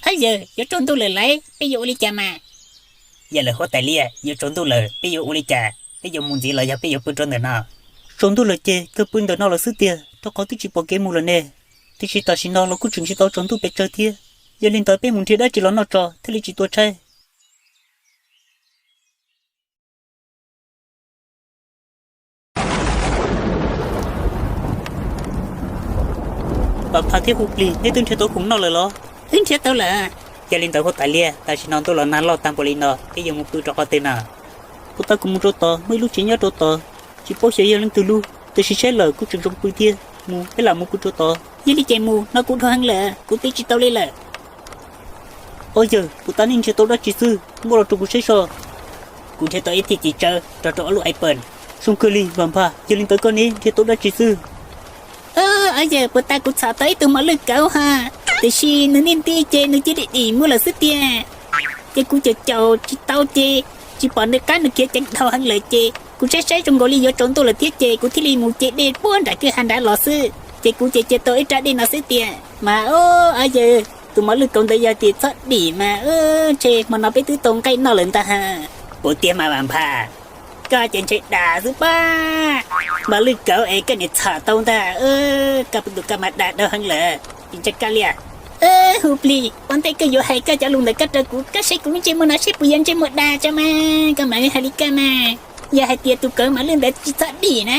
Ab yawg, yuav tsaus ntuj lawm lauj, peb yuav ua li cas mas? Yog lawm huab tais liab, yuav tsaus ntuj lawm peb yuav ua li cas? Peb yuav mus ntxiv los yog peb yuav pw rau ntawm no? Tsaus ntuj lawm ces kawg pw ntawm no lawm xwb tiag, rau qhov twb tsis pom kev mus lawm ne. Tiam sis tam sim no los kuj tseem tsis tau tsaus ntuj pes tsawg thiab, yog li ntawd peb mus nrhiav dab tsi los noj tso thiaj li tsis tua tshaib. Vam Phas thiab Hu Plis, neb twb nrhiav tau khoom noj lawm los? Twb nrhiav tau lawm. Yog li ntawd huab tais liab, tam sim no ntuj los nag loj tag npaum li no, peb yuav mus pw rau qhov twg no? Puas tas kuv mus rau tod, muaj ib lub tsev nyob rau tod, tsis paub xyov yog leej twg lub, tiam sis saib lawm kuj tseem zoo pw thiab, mus peb lam mus pw rau tod. Yog li ces mus, no kuv dhuav heev lawm, kuv tib tsis tau li lawm. Ob yawg, puas tas nej nrhiav tau dab tsi xwb, muab los rau kuv saib soj. Kuv nrhiav tau ib thij ci tsawb nrog rau ob lub iPad. Zoo kawg li Vam Phas, yog li ntawd koj ne nrhiav tau dab tsi xwb? Ob yawg, puas tas kuv txhom tau ib tug mos lwj kauv ha, tiam sis nws niaj nti ces nws cia li dim mus lawm xwb tiag. Ces kuv caum caum tsis tau ces tsis pom nws qab, nws khiav ceev dhau heev lawm ces kuv saib saib zoo nkaus li yuav tsaus ntuj lawm thiab ces kuv thiaj li mus ce dej puag nram kwj ha nrad los xwb ces kuv ces cia tau ib rab dej no xwb tiag mas. Ob yawg, tus mos lwj kauv ntawd yog tias txhob dim mas ntshe hmo no peb twb tau nqaij noj lawm ntag ha. Puas tiag mas Vam Phas, koj ces ntshe dag xwb pab. Mos lwj kauv es koj niam txhom tau ntag, koj tus koj mas dag dhau heev lawm, tsis ntseeg koj li. Hu Plis, ua ntej koj yuav hais koj cov lus ntawd koj rau kuv, koj saib kuv lub ntsej muag no saib puas yog ntsej muag dag tso mas, koj mam li hais li koj mas. Yog hais tias tus kauv mos lwj ntawd tsis txhob dim na,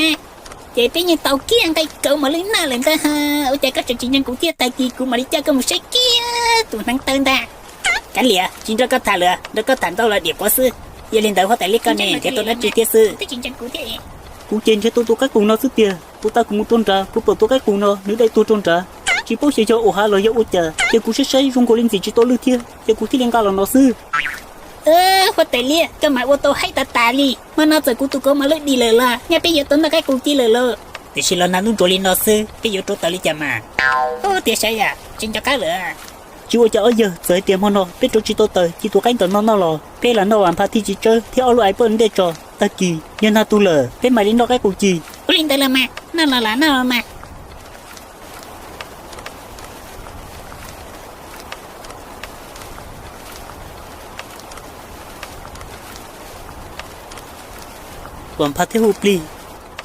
ces peb yeej tau kiag nqaij kauv mos lwj noj lawm ntag ha. Ua cas koj tseem tsis ntseeg kuv thiab? Tag kis kuv mam li coj koj mus saib kiag tus hneev taw ntag. Kav liam, tsis nrog koj tham lawm, nrog koj tham ntau los dim quav xwb. Yog li ntawd huab tais liab, koj ne nrhiav tau dab tsi thiab xwb? Kuv ces nrhiav tau tus qaib qus no xwb tiag. Puas tas kuv mus rau nrad kuv pom tus qaib qus no nws dai tuag rau nrad, tsis paub xyov yog ua hav los yog ua cas, ces kuv saib saib zoo nkaus li ntxim tsis tau lwj thiab ces kuv thiaj li nqa los no xwb. Huab tais liab, koj mas ua tau haib tas tas li. Hmo no txawm kuv tus kauv mos lwj dim lawm los nyaj peb yuav tau noj qaib qus ci lawm lauj. Tiam sis los nag ntuj ntsuav li no xwb peb yuav rauv taws li cas mas? Ub, tias sav yam tsis nco qab lawm. Tsis ua cas ob yawg, txawm hais tias hmo no peb rauv tsis tau taws ci tus qaib ntawm no noj los peb lam noj Vam Phas thib ci tsawb thiab ob lub iPad ntej tso. Tag kis yog nag tu lawm peb mam li noj qaib qus ci. Ua li ntawd los mas, noj los lam noj los mas. Vam Phas thiab Hu Plis,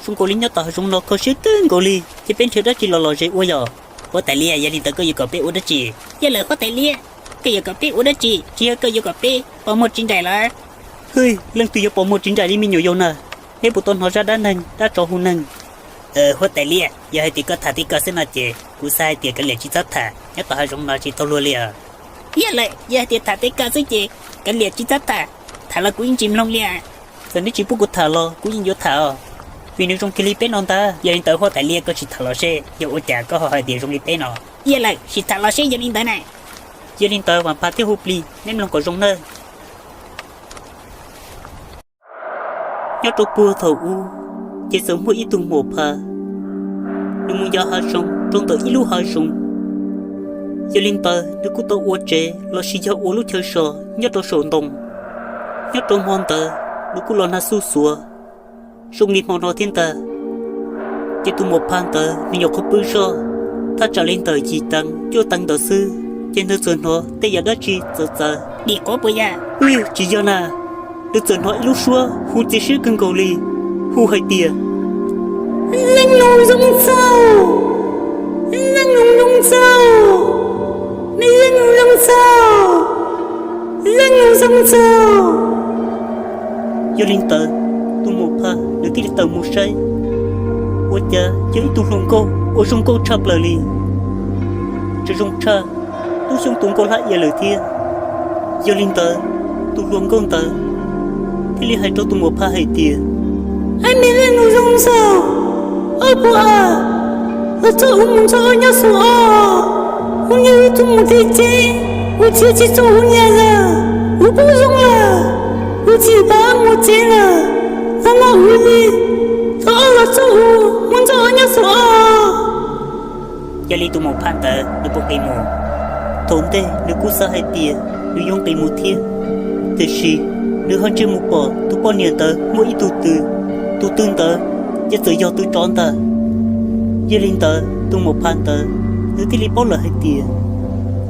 zoo nkaus li nyob tom hav zoov no kho siab kawg nkaus li, ces peb nrhiav dab tsi los lom zem ua yom? Huab tais liab, yog li ntawd koj yuav kom peb ua dab tsi? Yog lawm huab tais liab, koj yuav kom peb ua dab tsi? Tsis yog koj yuav kom peb pos muag tsis nraim los? Hwj, leej twg yuav pos muag tsis nraim li me nyuam yaus na? Neb puas tau hnov zaj dab neeg dab tsov hu neeg? Huab tais liab, yog hais tias koj tham tib koj xwb no ces kuv xav hais tias kav liam tsis txhob tham, nyob tom hav zoov no tsis tau luag li os. Yog lawm, yog hais tias tham tib koj xwb ces kav liam tsis txhob tham, tham los kuv yeej tsis mloog li. Txawm neb tsis pub kuv tham los kuv yeej yuav tham os, vim nws zoo kiag li peb no ntag. Yog li ntawd huab tais liab, koj sim tham los seb yog ua cas koj ho hais tias zoo li peb no. Yog lawm, sim tham los seb yog li ntawd na. Yog li ntawd Vam Phas thiab Hu Plis, neb mloog kom zoo nawb. Nyob rau puag thaum ub, ces txawm muaj ib tug muam phas, nws mus yos hav zoov rau ntawm ib lub hav zoov. Yog li ntawd nws kuj tau ua tsev los sis yog ua lub chaw so nyob rau saum ntoo. Nyob rau hmo ntawd nws kuj los nag xuj xuav zoo li hmo no thiab ntag. Ces tus muam phas ntawd nws nyuam qhuav pw zoj thaj tsam li ntawm yim teev cuaj teev ntawd xwb, ces nws txawm hnov tej yam dab tsi txawv txawv. Dim quav puas yog? Tsis yog na. Nws txawm hnov ib lub suab hu txias siab kawg nkaus li, hu hais tias, Leej nus zoo txaug, leej nus zoo txaug, me leej nus zoo txaug, leej nus zoo txaug. Yog li ntawd, tus muam phas nws thiaj li tawm mus saib, ua cas yog ib tug hluas nkauj uas zoo nkauj tshaj plaws li, tseem zoo tshaj Tub Xyooj tus nkauj hlab ia lawm thiab. Yog li ntawd, tus hluas nkauj ntawd thiaj li hais rau tus muam phas hais tias, Ab, me leej nus zoo txaug, ob puas a, los txog hu mus nrog ob nyob xwb os. Hu niag ib tug mus tej ceeb, hu txiav tsis txaus hu niag lawm, hu poob zoo lawm, hu txim pab mus tsev lawm, los no hu li, txog ob los txog hu mus nrog ob nyob xwb os. Yog li tus muam phas ntawd nws puas nqis mus? Thaum ntej nws kuj xav hais tias nws yuav nqis mus thiab, tiam sis nws ho ntsia mus pom tus poj niam ntawd muaj ib tug tw, tus tw ntawd ces txawm yog tw tsov ntag. Yog li ntawd tus muam phas ntawd nws thiaj li paub lawm hais tias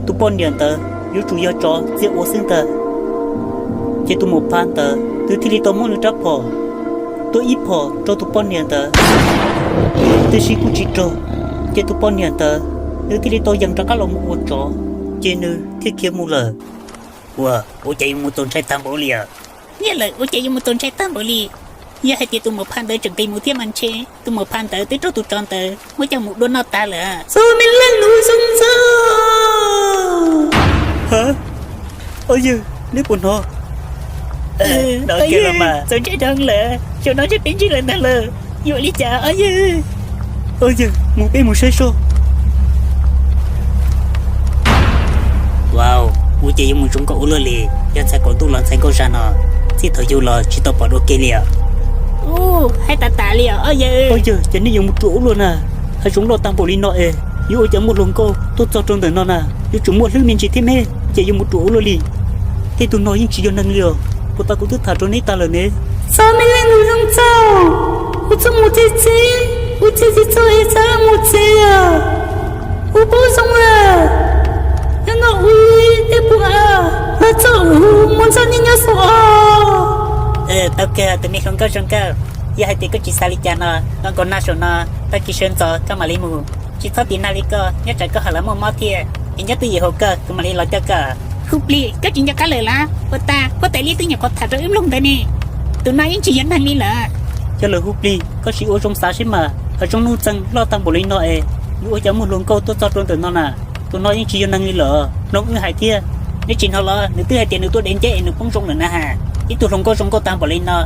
tus poj niam ntawd yuav tsum yog tsov txia ua xwb ntag. Ces tus maum phav ntawd nws thiaj li tau muab nws rab phom tuaj ib phom rau tus poj niam ntawd, tiam sis kuj tsis raug. Ces tus poj niam ntawd nws thiaj li tau yees rov qab los mus ua tsov, ces nws thiaj khiav mus lawm. Ua, ua cas yuav mus txaus ntshai tag npaum li os? Yog lawm, ua cas yuav mus txaus ntshai tag npaum li? Yog hais tias tus maum phav ntawd tseem nqis mus thiab mas ntshe tus maum phav ntawd twb raug tus tsov ntawd muab coj mus dua noj tas lawm. Txhob me leej lus zoo txog. Ha, ob yawg, neb puas hnov? Txaus ntshai dhau lawm, xyov no ntshe peb ntsib lawm ntag lawm. Yuav ua li cas ob yawg? Ob yawg, mus peb mus saib seb. Wow, ua cas yuav mus zoo nkauj ua luaj li. Yog ntxhais qaum ntuj los ntxhais nkauj zag no, txij thaum yug los tsis tau pom dua kiag li os. Ub, hais tas tas li os ob yawg. Ob yawg, ces nej yuav mus ruam ua luaj na. Hav zoov loj tag npaum li no es yuav ua cas muaj hluas nkauj tuaj txog rau ntawm no na? Yuav tsum muaj hlwb me ntsis thiab me, ces yuav mus ruam ua luaj li. Tej tug no yeej tsis yog neeg li os. Puag ta kuv twb tham rau neb tag lawm ne. Txhob me leej lus zoo txog. Kuv txhob mus txi txi, kuv txi txi txog es txhob mus txiv. Kuv paub zoo lawm. Nyob no ua li tej puag av los txog ua mus ntxog nej nyob xwb os. Tau kawg tus me hluas nkauj zoo nkauj. Yog hais tias koj tsis xav li cas no, los nkaum nag saum no, tag kis sawv ntxov koj mam li mus. Tsis txhob tiv nag li koj, nyob tsam koj ho lawv muaj mob thiab. Es nyob twj ywm hauv koj, kuv mam li los coj koj. Hu Plig, koj tsis nco qab lawm los? Puag ta huab tais liab twb nyuam qhuav tham rau wb mloog ntawd ne. Tus no yeej tsis yog neeg li lawm. Yog lawm Hu Plig, koj sim ua zoo xav seb mas, hav zoov nuj txeeg loj tag npaum li no es yuav ua cas muaj hluas nkauj tuaj txog rau ntawm no na? Tus no yeej tsis yog neeg li lawm, mloog wb hais thiab. Neb tsis hnov los nws twb hais tias nws tuaj dev nceb es nws poob zoo lawm na has. Ib tug hluas nkauj zoo nkauj tag npaum li no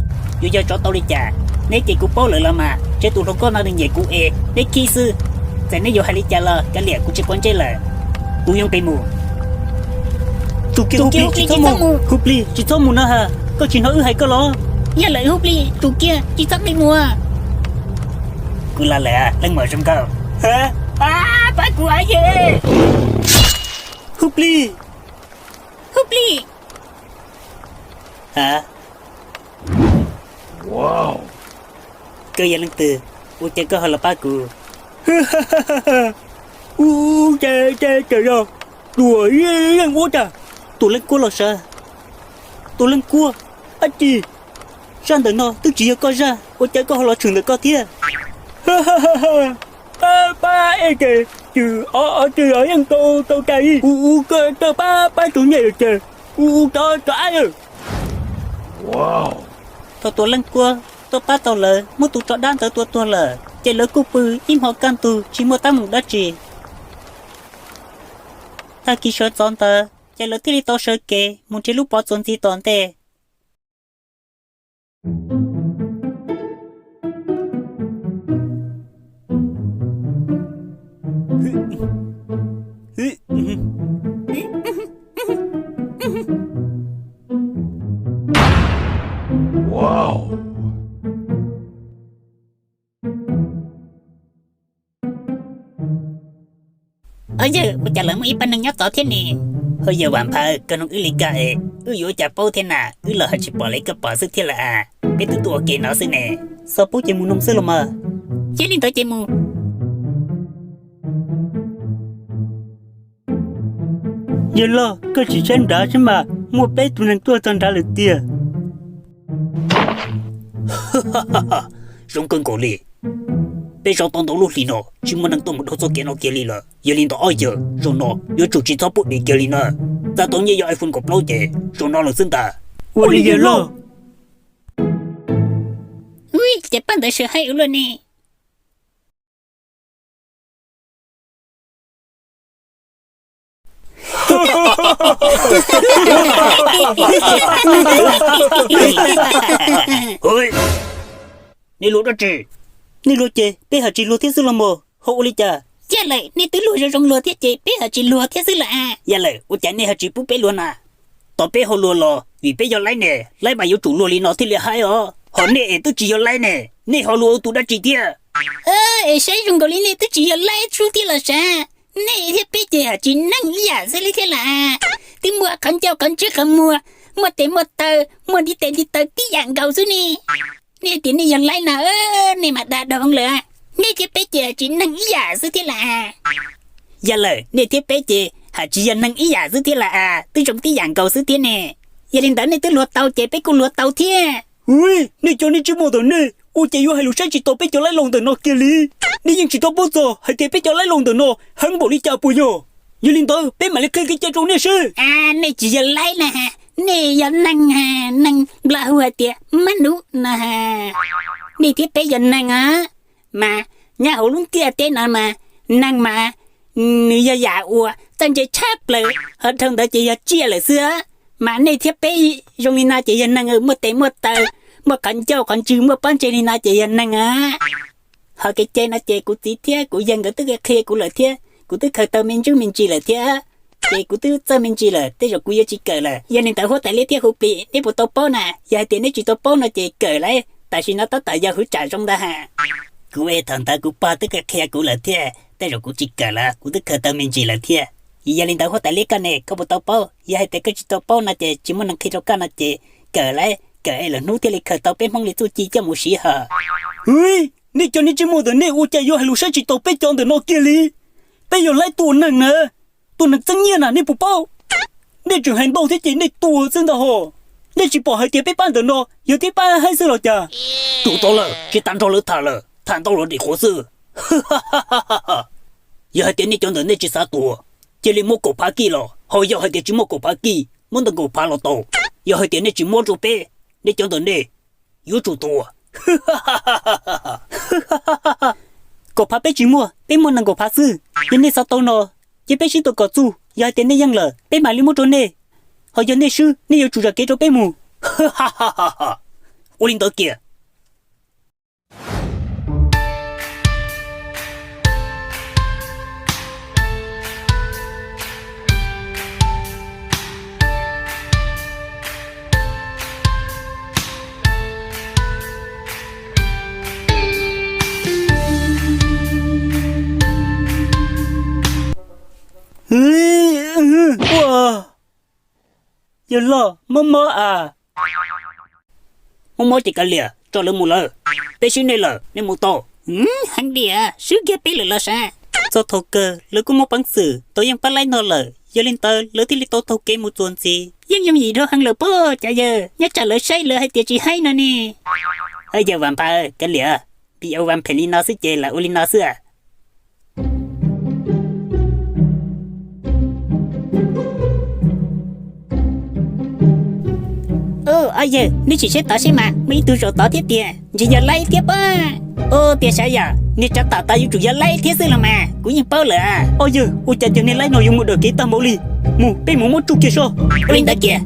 yuav yog tsov tau li cas? Neb ces kuv paub lawm los mas, ntshe tus hluas nkauj no nws nyiam kuv es neb khib xwb. Txawm neb yuav hais li cas los kav liam, kuv tsis quav ntsej lawm. Kuv yuav nqis mus. Tsum kiag Hu Plig, tsis txhob mus. Hu Plig, tsis txhob mus na has, koj tsis hnov wb hais koj los? Yog lawm Hu Plig, tsum kiag, tsis txhob nqis mus. Kuv los lawm leej muam zoo nkauj. Pab kuv os yawg. Hu Plig. Hu Plig. Ha? Koj yog leej twg? Ua cas koj ho los pab kuv? Ua cas, cas, cas yog ruam yeej ua cas? Tus leej kuab los sav. Tus leej kuab? Ab tsi, zaj ntawm no twb tsis yog koj zaj, ua cas koj ho los tshwm ntawm koj thiab? Pab, pab es ces, cwm, o, o, cwm, o, yeej tau, tau cai ib u, u, koj, koj pab, pab tus nyiaj ces, u, u, cov, cov ab. Thaum tus leej kuab tuaj pab tau lawv muab tus tsov dab ntawd tua tuag lawm, ces lawv kuj pw ib hmo kaj ntug tsis muaj teeb meem dab tsi. Tag kis sawv ntxov ntawd ces lawv thiaj li tau sawv kev mus nrhiav lub pov txuas ntxiv tom ntej. Ob yawg, ua cas lawv muaj ib pab neeg nyob tod thiab ne? Hauj yawg Vam Phawv, koj nug wb li koj es wb yuav ua cas paub thiab na, wb los ho tsis pom li koj pom xwb thiab lawm as. Peb twb tuaj ua ke no xwb ne. Xav paub ces mus noog xwb los mas. Yog li ntawd ces mus. Yawg loj, koj sim saib nrad seb mas muaj peb tus neeg tuaj txog nrad lawm tiag. Zoo kawg nkaus li. Peb zov tau ntau lub hlis no tsis muaj neeg tuaj mus dhau txoj kev no kiag li lawm. Yog li ntawd ob yawg, zaum no yuav tsum tsis txhob pub dim kiag li na. Txawm tau nyiaj yog iPhone kaum plaub ces zaum no lawm xwb ntag. Ua li yawg loj. Ui, ces pab ntawd sawv haib ua luaj ne. Nej luag dab tsi? Nej luag ces peb haj tsis luag thiab xwb los mas, ho ua li cas? Yog lawm, nej twb luag zoo zoo luag thiab ces peb haj tsis luag thiab xwb lawm a. Yog lawm, ua cas nej haj tsis pub peb luag na? Tos peb ho luag los vim peb yog laib ne, laib mas yuav tsum luag li no thiaj li haib os. Ho nej es twb tsis yog laib ne, nej ho luag ua tus dab tsi thiab? Es saib zoo nkaus li nej twb tsis yog laib tsub thiab los sav. Nej thiab peb ces haj tsis neeg ib yam xwb li thiab lawm. Twb muaj qhov ncauj qhov ntswg qhov muag, muaj tes muaj taw, muaj ntiv tes ntiv taw tib yam nkaus xwb ne. Nej tias nej yog laib no, nej mas dag dhau lawm. Nej thiab peb ces haj tsis neeg ib yam xwb thiab lawm. Yog lawm, nej thiab peb ces Tsis yog neeg ib yam xwb thiab las as, twb zoo tib yam nkaus xwb thiab ne. Yog li ntawd nej twb luag tau ces peb kuj luag tau thiab. Ui, nej cov niag ntsej muag ntawm nej ua cas yuav hais lus saib tsis taus peb cov laib laus ntawm no kiag li? Nej yeej tsis tau paub txog hais tias peb cov laib laus ntawm no heev npaum li cas puas yog? Yog li ntawd peb mam li qhia kev cai rau nej seb. Nej tsis yog laib na, nej yog neeg, neeg Nplog hu hais tias mab nub no. Nej thiab peb yog neeg os, mas nyob hauv lub ntiaj teb no mas neeg mas nws yog yam uas txawj ntse tshaj plaws, ho dhau ntawd ces yog tsiaj lawm xwb. Mas nej thiab peb zoo li no ces yog neeg, muaj tes muaj taw, muaj qhov ncauj qhov ntswg muaj pob ntseg li no ces yog neeg a. Ho kev cai no ces kuv txiv thiab kuv yawg nkawd twb qhia kuv lawm thiab, kuv twb khaws tau me ntsuj me ntsis lawm thiab, ces kuv twb txawj me ntsis lawm, tej zaum kuv yuav tsis kawm lawm. Yog li ntawd huab tais liab thiab hu plis, nej puas tau paub na? Yog hais tias nej tsis tau paub no ces kawm lauj, tam sim no tab tom yog hwv tsam zoo ntag ha. Kuv es thaum ntawd kuv pog twb qhia kuv lawm thiab, tej zaum kuv tsis kawm lawm, kuv twb khaws tau me ntsis lawm thiab. Yog li ntawd huab tais liab koj ne, koj puas tau paub? Yog hais tias koj tsis tau paub no ces tsis muaj neeg qhia rau koj no ces kawm lauj, kawm es lwm hnub thiaj li khaws tau peb Hmoob li txuj ci coj mus siv hos. Hwv, nej cov niag ntsej muag ntawm nej ua cas yuav hais lus saib tsis taus peb cov ntawm no kiag li? Peb yog laib tua neeg na, tua neeg txeeb nyiaj na, nej puas paub? Nej tseem hais ntau thiab ces nej tua xwb ntag hos. Nej tsis pom hais tias peb pab ntawm no yog tib pab haib xwb los cas? Tus tau lawm, tsis tas nrog lawv tham lawm, tham ntau los dim qhuav xwb. Yog hais tias nej cov ntawm nej tsis xav tua, cia li muab kaum phav kij los, ho yog hais tias tsis muaj kaum phav kij, muab ntau kaum phav los tau. Yog hais tias nej tsis muab rau peb, nej cov ntawm nej yuav tsum tua. Kaum phav peb tsis muaj, peb muaj nees nkaum phav xwb. Yog nej xav tau no, cia peb sib tua kom txuj, yog hais tias nej yeej lawm, peb mam li muab rau nej. Ho yog nej swb, nej yuav tsum zam kev rau peb mus. Ua li ntawd kiag. Ua, yawg loj, mob mob as. Mob mob ces kav liam, tso lawv mus lawm. Peb swb nej lawm, nej mus tau. Heev tiag, swb kiag peb lawm los sav. Txog thaum kawg lawv kuj muaj peev xwm tau yeej pab laib no lawm, yog li ntawd lawv thiaj li tau taug kev mus txuas ntxiv. Yeej yooj yim dhau heev lawm pob cov yawg, nyob tsam lawv saib lawv hais tias tsis haib no ne. Yawg Vam Phav, kav liam, vim yawg Vam phem li no xwb ces lam ua li no xwb. Ob yawg, nej sim saib tod seb mas, muaj ib tug zaum tod thiab tiag, ntshe yog laib thiab pob. Ua tias sav yom, niag tsav tom tod yuav tsum yog laib thiab xwb los mas, kuv yeej paub lawm. Ob yawg, ua cas cov niag laib no yuav mus dawm kev tag npaum li? Mus, peb mus muab tsuj kiag soj. Ua li ntawd kiag.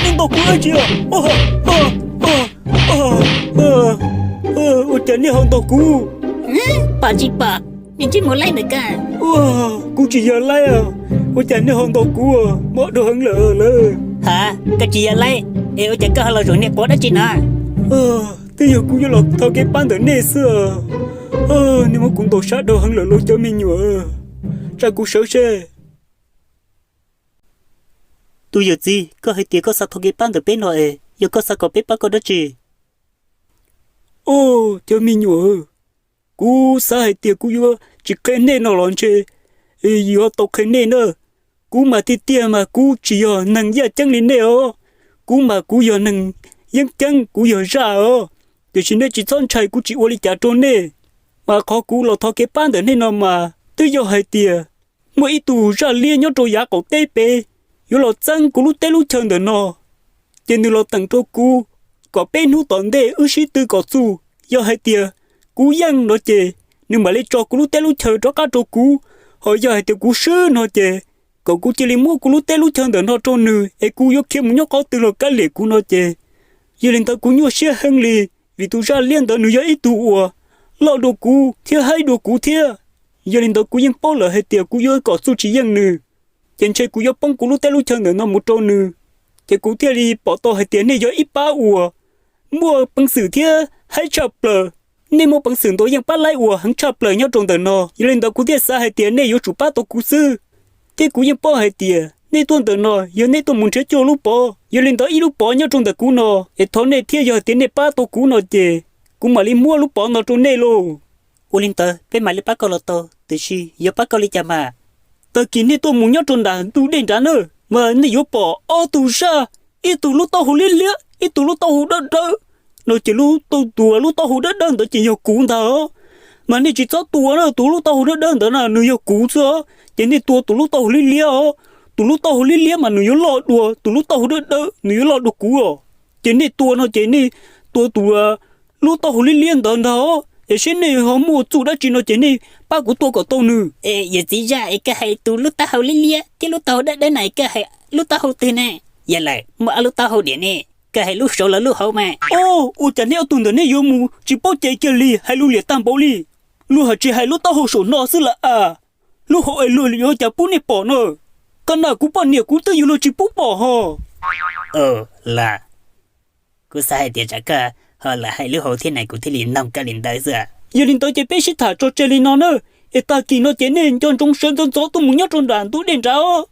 Nej ntaus kuv dab tsi? Ua cas nej ho ntaus kuv? Pom tsis pom, niag ntsej muag laib ntawm koj. Kuv tsis yog laib, ua cas nej ho ntaus kuv? Mob dhau heev lawm lawm. Ha, koj tsis yog laib es ua cas koj ho los zaum niag quav dab tsi no? Twb yog kuv yuav los thov kev pab ntawm nej xwb. Nej muab kuv ntaus sab dhau heev lawm lauj cov me nyuam, tsa kuv sawv seb. Tus yawm txiv, koj hais tias koj xav thov kev pab ntawm peb no es yog koj xav kom peb pab koj dab tsi? Au, cov me nyuam, kuv xav hais tias kuv yuav tsis qhia nej no los ntshe yuav tau qhia nej na. Kuv mas tiag tiag mas kuv tsis yog neeg yaj ceeb li nej os. Kuv mas kuv yog neeg yeeb ceeb, kuv yog zaj os. Tiam sis nej tsis txhob ntshai, kuv tsis ua li cas rau nej. Mas qhov kuv los thov kev pab ntawm nej no mas twb yog hais tias muaj ib tug zaj liab nyob rau yav qaum teb pem yuav los txeeb kuv lub teb lub chaw ntawm no. Ces nws los teem rau kuv kom peb hnub tom ntej wb sib tw kom txuj. Yog hais tias kuv yeej no ces nws mam li tso kuv lub teb lub chaw rov qab rau kuv. Ho yog hais tias kuv swb no ces kom kuv cia li muab kuv lub teb lub chaw ntawm no rau nws es kuv yuav khiav mus nyob qhov twg los kav liam kuv no ces. Yog li ntawd kuv nyuaj siab heev li, vim tus zaj liab ntawd nws yog ib tug uas loj dua kuv thiab haib dua kuv thiab. Yog li ntawd kuv yeej paub lawm hais tias kuv yuav kom txuj tsis yeej nws, ces ntshe kuv yuav poob kuv lub teb lub chaw ntawm no mus rau nws. Ces kuv thiaj li pom tau hais tias nej yog ib pab uas muaj peev xwm thiab haib tshaj plaws. Nej muaj peev xwm ntaus yeej pab laib uas heev tshaj plaws nyob rau ntawm no, yog li ntawd kuv thiaj xav hais tias nej yuav tsum pab tau kuv xwb. Thiab kuv yeej paub hais tias Nej tuaj ntawm no yog nej tuaj mus nrhiav cuag lub pov, yog li ntawd ib lub pov nyob rau ntawm kuv no, es thov nej thiab yog hais tias nej pab tau kuv no ces kuv mam li muab lub pov no rau nej lauj. Ua li ntawd peb mam li pab koj los tau, tiam sis yuav pab koj li cas mas? Tag kis nej tuaj mus nyob rau nram ntug dej nrad na, mas nej yuav pom ob tug zaj, ib tug lub taub hau liab liab, ib tug lub taub hau dawb dawb. No ces lub taub, tus lub taub hau dawb dawb ntawd ces yog kuv ntag. Mas nej tsis txhob tua na, tus lub taub hau dawb dawb ntawd na nws yog kuv xwb os. Ces nej tua tus lub taub hau liab liab os. Tus lub taub hau liab liab mas nws yuav loj dua tus lub taub hau dawb dawb, nws yuav loj dua kuv os. Ces nej tua no ces nej tua tus lub taub hau liab liab ntawd ntag, es seb nej ho muaj txuj dab tsi no ces nej pab kuv tua kom tau nws. Yawm txiv zaj, es koj hais tus lub taub hau liab liab thiab lub taub hau dawb dawb na, koj hais lub taub hau twg ne? Yog lawm, muaj ob lub taub hau diam ne, koj hais lub saud los lub hauv mas? Ua cas nej ob tug ntawm nej yuav mus tsis paub cai kiag li, hais lus liam tag npaum li. Luag hais tsis hais lub taub hau saum no xwb lawm as. Lub hauv es luag yuav cas pub nej pom na. Qab na kuv poj niam kuv twb yuav luag tsis pub pom ho. Kuv xav hais tias tsam koj ho lam hais lub hauv thiab na kuv thiaj li noog koj li ntawd xwb. Yog li ntawd ces peb sib tham tso tseg li no na, es tag kis no ces nej nco ntsoov sawv ntxov ntxov tuaj mus nyob rau nram ntug dej nrad os.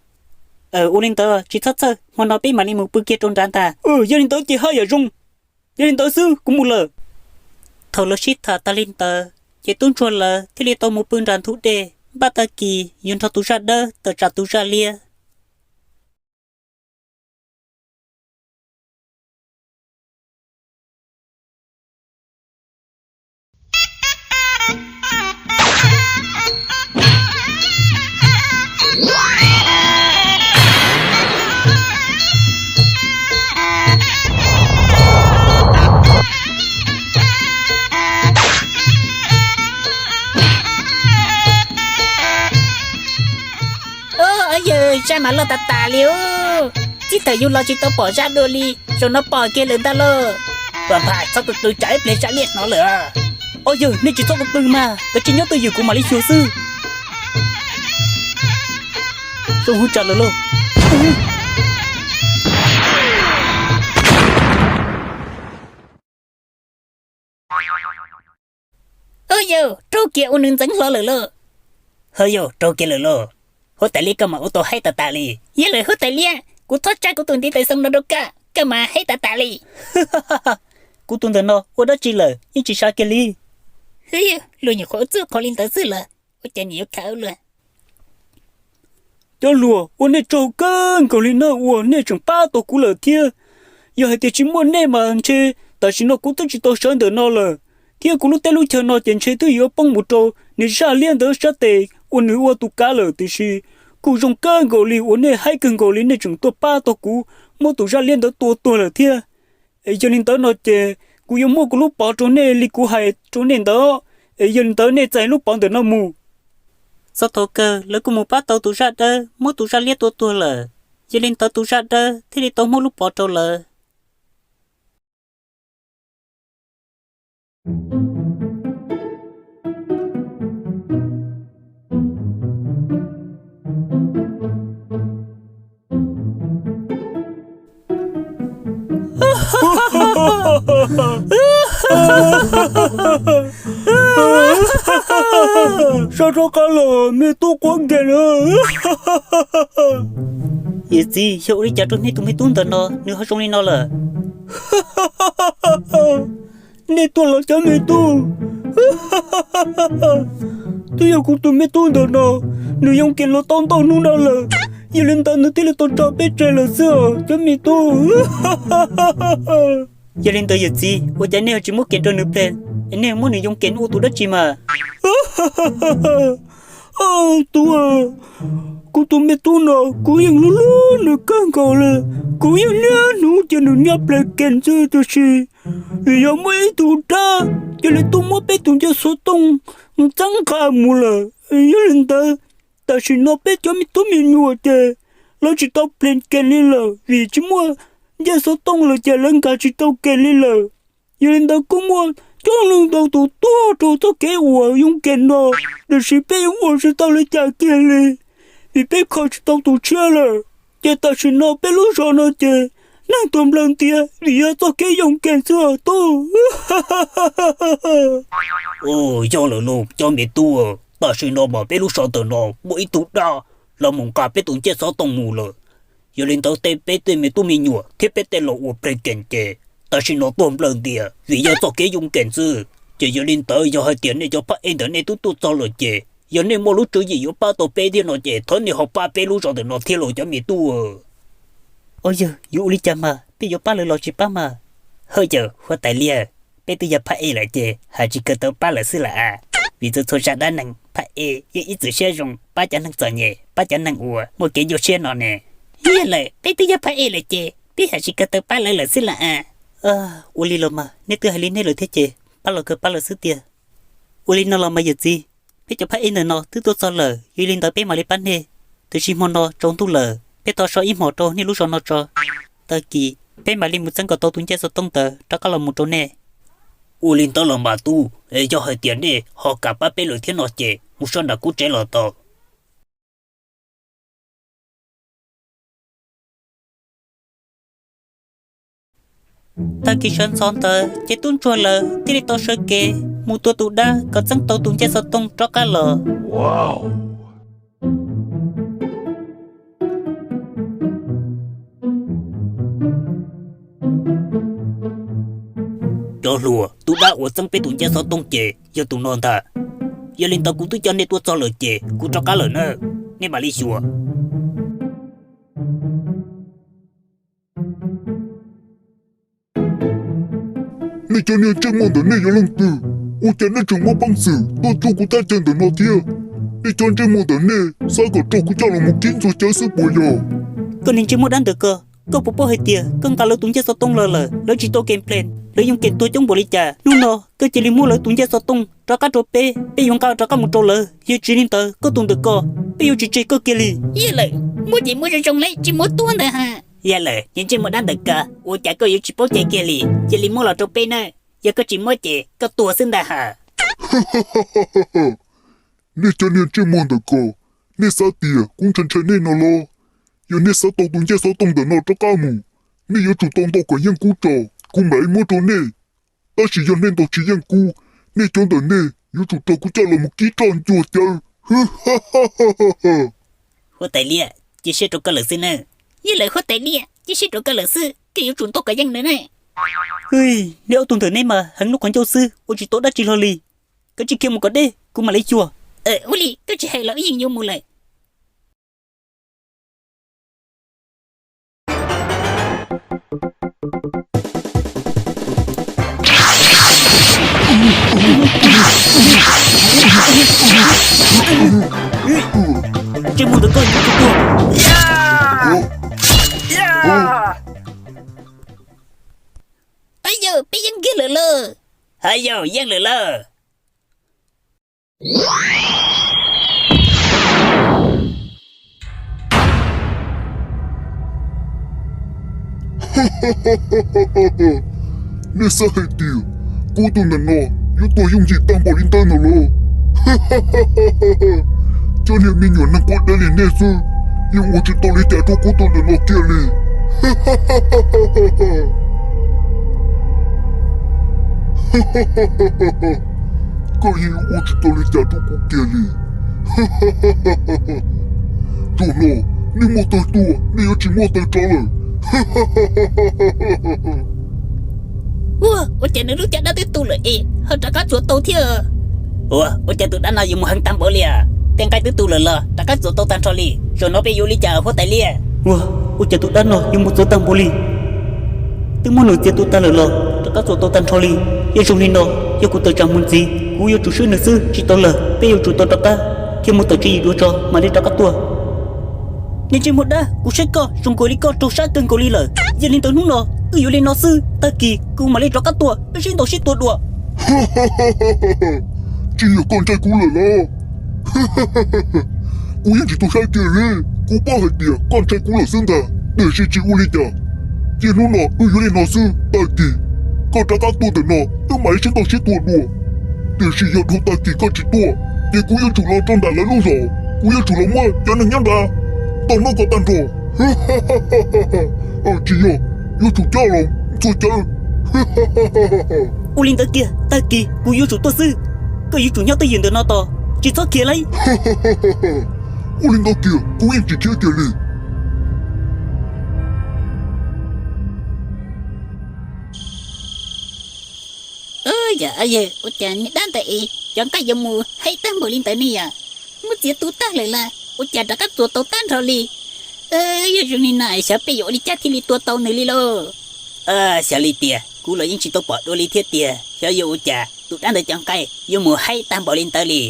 Ua li ntawd tsis txhob txhawj, hmo no peb mam li mus pw kiag rau nrad ntag. Yog li ntawd ces haj yam zoo. Yog li ntawd xwb kuv mus lawm. Thaum lawv sib tham tas li ntawd ces tub ntsuag lawv thiaj li tau mus pw nram ntug dej, npaj tag kis yuav nrog tus zaj dawb tawm tsam tus zaj liab. Yawg, zaj mas loj tas tas li. Txij thaum yug los tsis tau pom zaj dua li, zaum no pom kiag lawm ntag lauj. Vam Nphais, txhob qw qw tsam ib pliag zaj liab hnov lawm. Ob yawg, nej tsis txhob qw qw mas, kav tsij nyob twj ywm kuv mam li xyuas xwb. Zoo hu tsam lawm lauj. Yawg, raug kiag ua nws ntxeev hlo lawm lauj. Ho yawg, raug kiag lawm lauj. Huab tais liab, koj mas ua tau haib tas tas li. Yog lawm huab tais liab, kuv thov tsa kuv tus ntiv tais xoo no rau koj, koj mas haib tas tas li. Kuv tus ntawm no ua dab tsi lawm yeej tsis sawv kiag li. Luag nyuam qhuav ua txuj qhov li ntawd xwb lawm, ua cas nim yuav khav ua luaj. Cov hluas, ua nej tsaug kawg nkaus li na uas nej tseem pab tau kuv lawm thiab. Yog hais tias tsis muaj nej mas ntshe tam sim no kuv twb tsis tau sawv ntawm no lawm, thiab kuv lub teb lub chaw no ces ntshe twb yuav poob mus rau nws zaj liab ntawd sab tes uas nws ua tus kav lawm, tiam sis kuj zoo kawg nkaus li uas nej haib kawg nkaus li nej tseem tuaj pab tau kuv muab tus zaj liab ntawd tua tuag lawm thiab. Es yog li ntawd no ces kuv yuav muab kuv lub pov rau nej li kuv hais rau nej ntawd, es yog li ntawd nej txais lub pov ntawm no mus. Txog thaum kawg lawv kuj mus pab tau tus zaj dawb muab tus zaj liab tua tuag lawm, yog li ntawd tus zaj dawb thiaj li tau muab lub pov rau lawv. Sab rov qab los me tub quav nkees na. Yawm txiv, yog ua li cas rau nej tus me tub ntawm no nws ho zoo li no lawm? Nej tuaj los cov me tub. Twb yog kuv tus me tub ntawm no, nws yoo nkees los tau ntau hnub no lawm, yog li ntawd nws thiaj li tau tso peb tseg lawm xwb os cov me tub. Yog li ntawd yawm txiv, ua cas nej ho tsis muab kev rau nws pleg, es nej muab nws yoo kev ua tus dab tsi mas? Tub, kuv tus me tub no kuv yeej hlub hlub nws kawg nkaus li. Kuv yeej niaj hnub cia nws nyob pleg kev xwb, tiam sis vim yog muaj ib tug dab cia li tuaj muab peb tus ncej xov tooj txeeb nqa mus lawm. Yog li ntawd, tam sim no peb cov me tub me nyuam ces lawv tsis tau pleg kev li lawm, vim tsis muaj ncej xov tooj lawm ces lawv nkag tsis tau kev li lawm. Yog li ntawd kuj muaj coob leej ntau tus tuag rau txoj kev uas yoo kev no, tiam sis peb yeej ua tsis tau li cas kiag li, vim peb kho tsis tau tus tshiab lawm. Ces tam sim no peb lub zos no ces neeg tuag nplawg ntiav vim yog txoj kev yoo kev xwb os tub. Yog lawm lauj cov me tub, tam sim no mas peb lub zos ntawm no muaj ib tug dab los mus nqa peb tus ncej xov tooj mus lawm. Yog li ntawd tej peb tej me tub me nyuam thiab peb tej laus uas pleg kees ces tam sim no tuag nplawm ntias vim yog txoj kev yoo kees xwb. Ces yog li ntawd yog hais tias nej cov phab ej ntawm nej twb tuaj txog lawm ces yog nej muaj lub tswv yim yuav pab tau peb thiab no ces thov nej ho pab peb lub zos ntawm no thiab lauj cov me tub. Au yawg, yuav ua li cas mas peb yuav pab lawv los tsis pab mas? Hawj yawm, huab tais liaj, peb twb yog phab ej lawm ces hais tsis kawg tau pab lawv xwb lawm a. Vim txhua txhua zaj dab neeg phab ej yeej ib txwm siab zoo pab cov neeg txom nyem, pab cov neeg uas muaj kev nyuaj siab no ne. Yog lawm, peb twb yog phab ej lawm ces peb hais tsis kawg tau pab lawv lawm xwb lawm a. Ua li los mas nej twb hais li nej lawm thiab ces pab los kawg pab lawv xwb tiag. Ua li no los mas yawm txiv, peb cov phab ej ntawm no twb tuaj txog lawm, yog li ntawd peb mam li pab nej. Tiam sis hmo no tsaus ntuj lawm, peb thov so ib hmos rau nej lub zos no tso. Tag kis peb mam li mus txeeb kom tau tus ncej xov tooj ntawd rov qab los mus rau nej. Ua li ntawd los mas tub, yog hais tias nej ho kam pab peb lawm thiab no ces mus so nram kuv tsev los tau. Tag kis sawv ntxov ntawd ces tub ntsuag lawv thiaj li tau sawv kev mus tua tus dab kom txeeb tau tus ncej xov tooj rov qab los. Cov hluas, tus dab uas txeeb peb tus ncej xov tooj ces yog tus no ntag. Yog li ntawd kuv twb coj nej tuaj txog lawm ces kuv rov qab lawm na, nej mam li xyuas. Nej cov niag ntsej muag ntawm nej yog leej twg? Ua cas nej tseem muaj peev xwm tuaj txog kuv thaj chaw ntawm no thiab? Nej cov ntsej muag ntawm nej xav kom raug kuv coj los mus kib ntxuag cawv xwb puas yog? Koj niag ntsej muag dab ntawm ko, koj puas paub hais tias koj nqa lawv tus ncej xov tooj los lawm lawv tsis tau complain, lawv yeej kev tuag coob npaum li cas? Hnub no koj cia li muab lawv tus ncej xov tooj rov qab rau peb, peb yuav nqa rov qab mus rau lawv. Yog tsis li ntawd koj tus ntawm ko, peb yuav tsis tseg koj kiag li. Yog lawm, muab ces muab zoo zoo li, tsis muab tuag ntag ha. Yog lawm, niag ntsej muag dab ntawm ko, ua cas koj yuav tsis paub cai kiag li? Cia li muab los rau peb nawb, yog koj tsis muab ces koj tuag xwb ntag ha. Nej cov niag ntsej muag ntawm ko, nej xav tias kuv ntshai ntshai nej no los? Yog nej xav tau tus ncej xov tooj ntawm no rov qab mus, nej yuav tsum tau ntaus kom yeej kub tso, kuv mam li muab rau nej. Tab sis yog nej ntaus tsis yeej kub, nej cov ntawm nej yuav tsum raug kuv coj los mus kib roj ntxuag cawv. Huab tais liaj, cia siab rau koj lawm xwb na. Yog lawm huab tais liaj, cia siab rau koj lawm xwb, koj yuav tsum ntaus kom yeej na. Hwj, nej ob tug ntawm nej mas heev lub qhov ncauj xwb, ua tsis tau dab tsi hlo li. Kav tsij khiav mus kom deb, kuv mam li xyuas. Ua li, koj tsis hais los wb yeej yuav mus lawm. Ntsej muag ntawm koj yuav tsum tuag. Yog, peb yeej kiag lawm lauj. Ha yog yeej lawm lauj. Nej xav hais tias kuv tus ntawm no yuav tuag yooj yim tag npaum li ntawd ntag los? Cov niag me nyuam neeg quav dev li nej xwb, yeej ua tsis tau li cas rau kuv tus ntawm no kiag li. Koj yeej ua tsis tau li cas rau kuv kiag li. Zaum no nej muaj tawg tuaj, nej yuav tsis muaj tawg rov lawm. Ua, ua cas nws lub caj dab twb tu lawm es ho rov qab txuas tau thiab? Ua, ua cas tus dab no yuav mus heev tag npaum li as? Tej nqaij twb tu lawm los rov qab txuas tau tag nrho li. Zaum no peb yuav ua li cas huab tais liaj? Ua, ua cas tus dab no yuav mus txuas tag npaum li? Twb muab nws txiav tu tag lawm los rov qab txuas tau tag nrho li. Yog zoo li no, yog kuv tawm tsam mus ntxiv kuv yuav tsum swb nws xwb tsis tau lawm, peb yuav tsum tau rov qab khiav mus tawm tswv yim dua tso mam li rov qab tuaj. Niag ntsej muag dab, kuv saib koj zoo nkaus li koj raug sab kawg nkaus li lawm. Yog li ntawd hnub no wb yuav li no xwb, tag kis kuv mam li rov qab tuaj wb sib ntaus sib tua dua. Tsis yog koj ntshai kuv lawm los? Kuv yeej tsis tu siab kiag li, kuv paub hais tias koj ntshai kuv lawm xwb ntag, tiam sis tsis ua li cas. Cia hnub no wb yuav li no xwb, tag kis koj rov qab tuaj ntawm no wb mam li sib ntaus sib tua dua. Tiam sis yog dhau tag kis koj tsis tuaj, ces kuv yuav tsum los rau nram lawv lub zos, kuv yuav tsum los muab cov neeg nyob nrad tau noj kom tag nrho. Tsis yog, yuav tsum coj los ntxuag cawv. Ua li ntawd kiag, tag kis kuv yuav tsum tuaj xwb. Koj yuav tsum nyob twj ywm ntawm no tos, tsis txhob khiav lauj. Ua li ntawd kiag kuv yeej tsis khiav kiag li. Yog, yog ua cas niag dab ntawd es cov nqaij yuav mus haib tag npaum li ntawd ne yom? Muab txiav tu tag lawm las, ua cas rov qab txuas tau tag nrho li? Yog zoo li no xyov peb yuav ua li cas thiaj li tua tau nws li lauj? Xyov li tiag, kuv los yeej tsis tau pom dua li thiab tiag. Xyov yuav ua cas tus dab ntawd cov nqaij yuav mus haib tag npaum li ntawd li.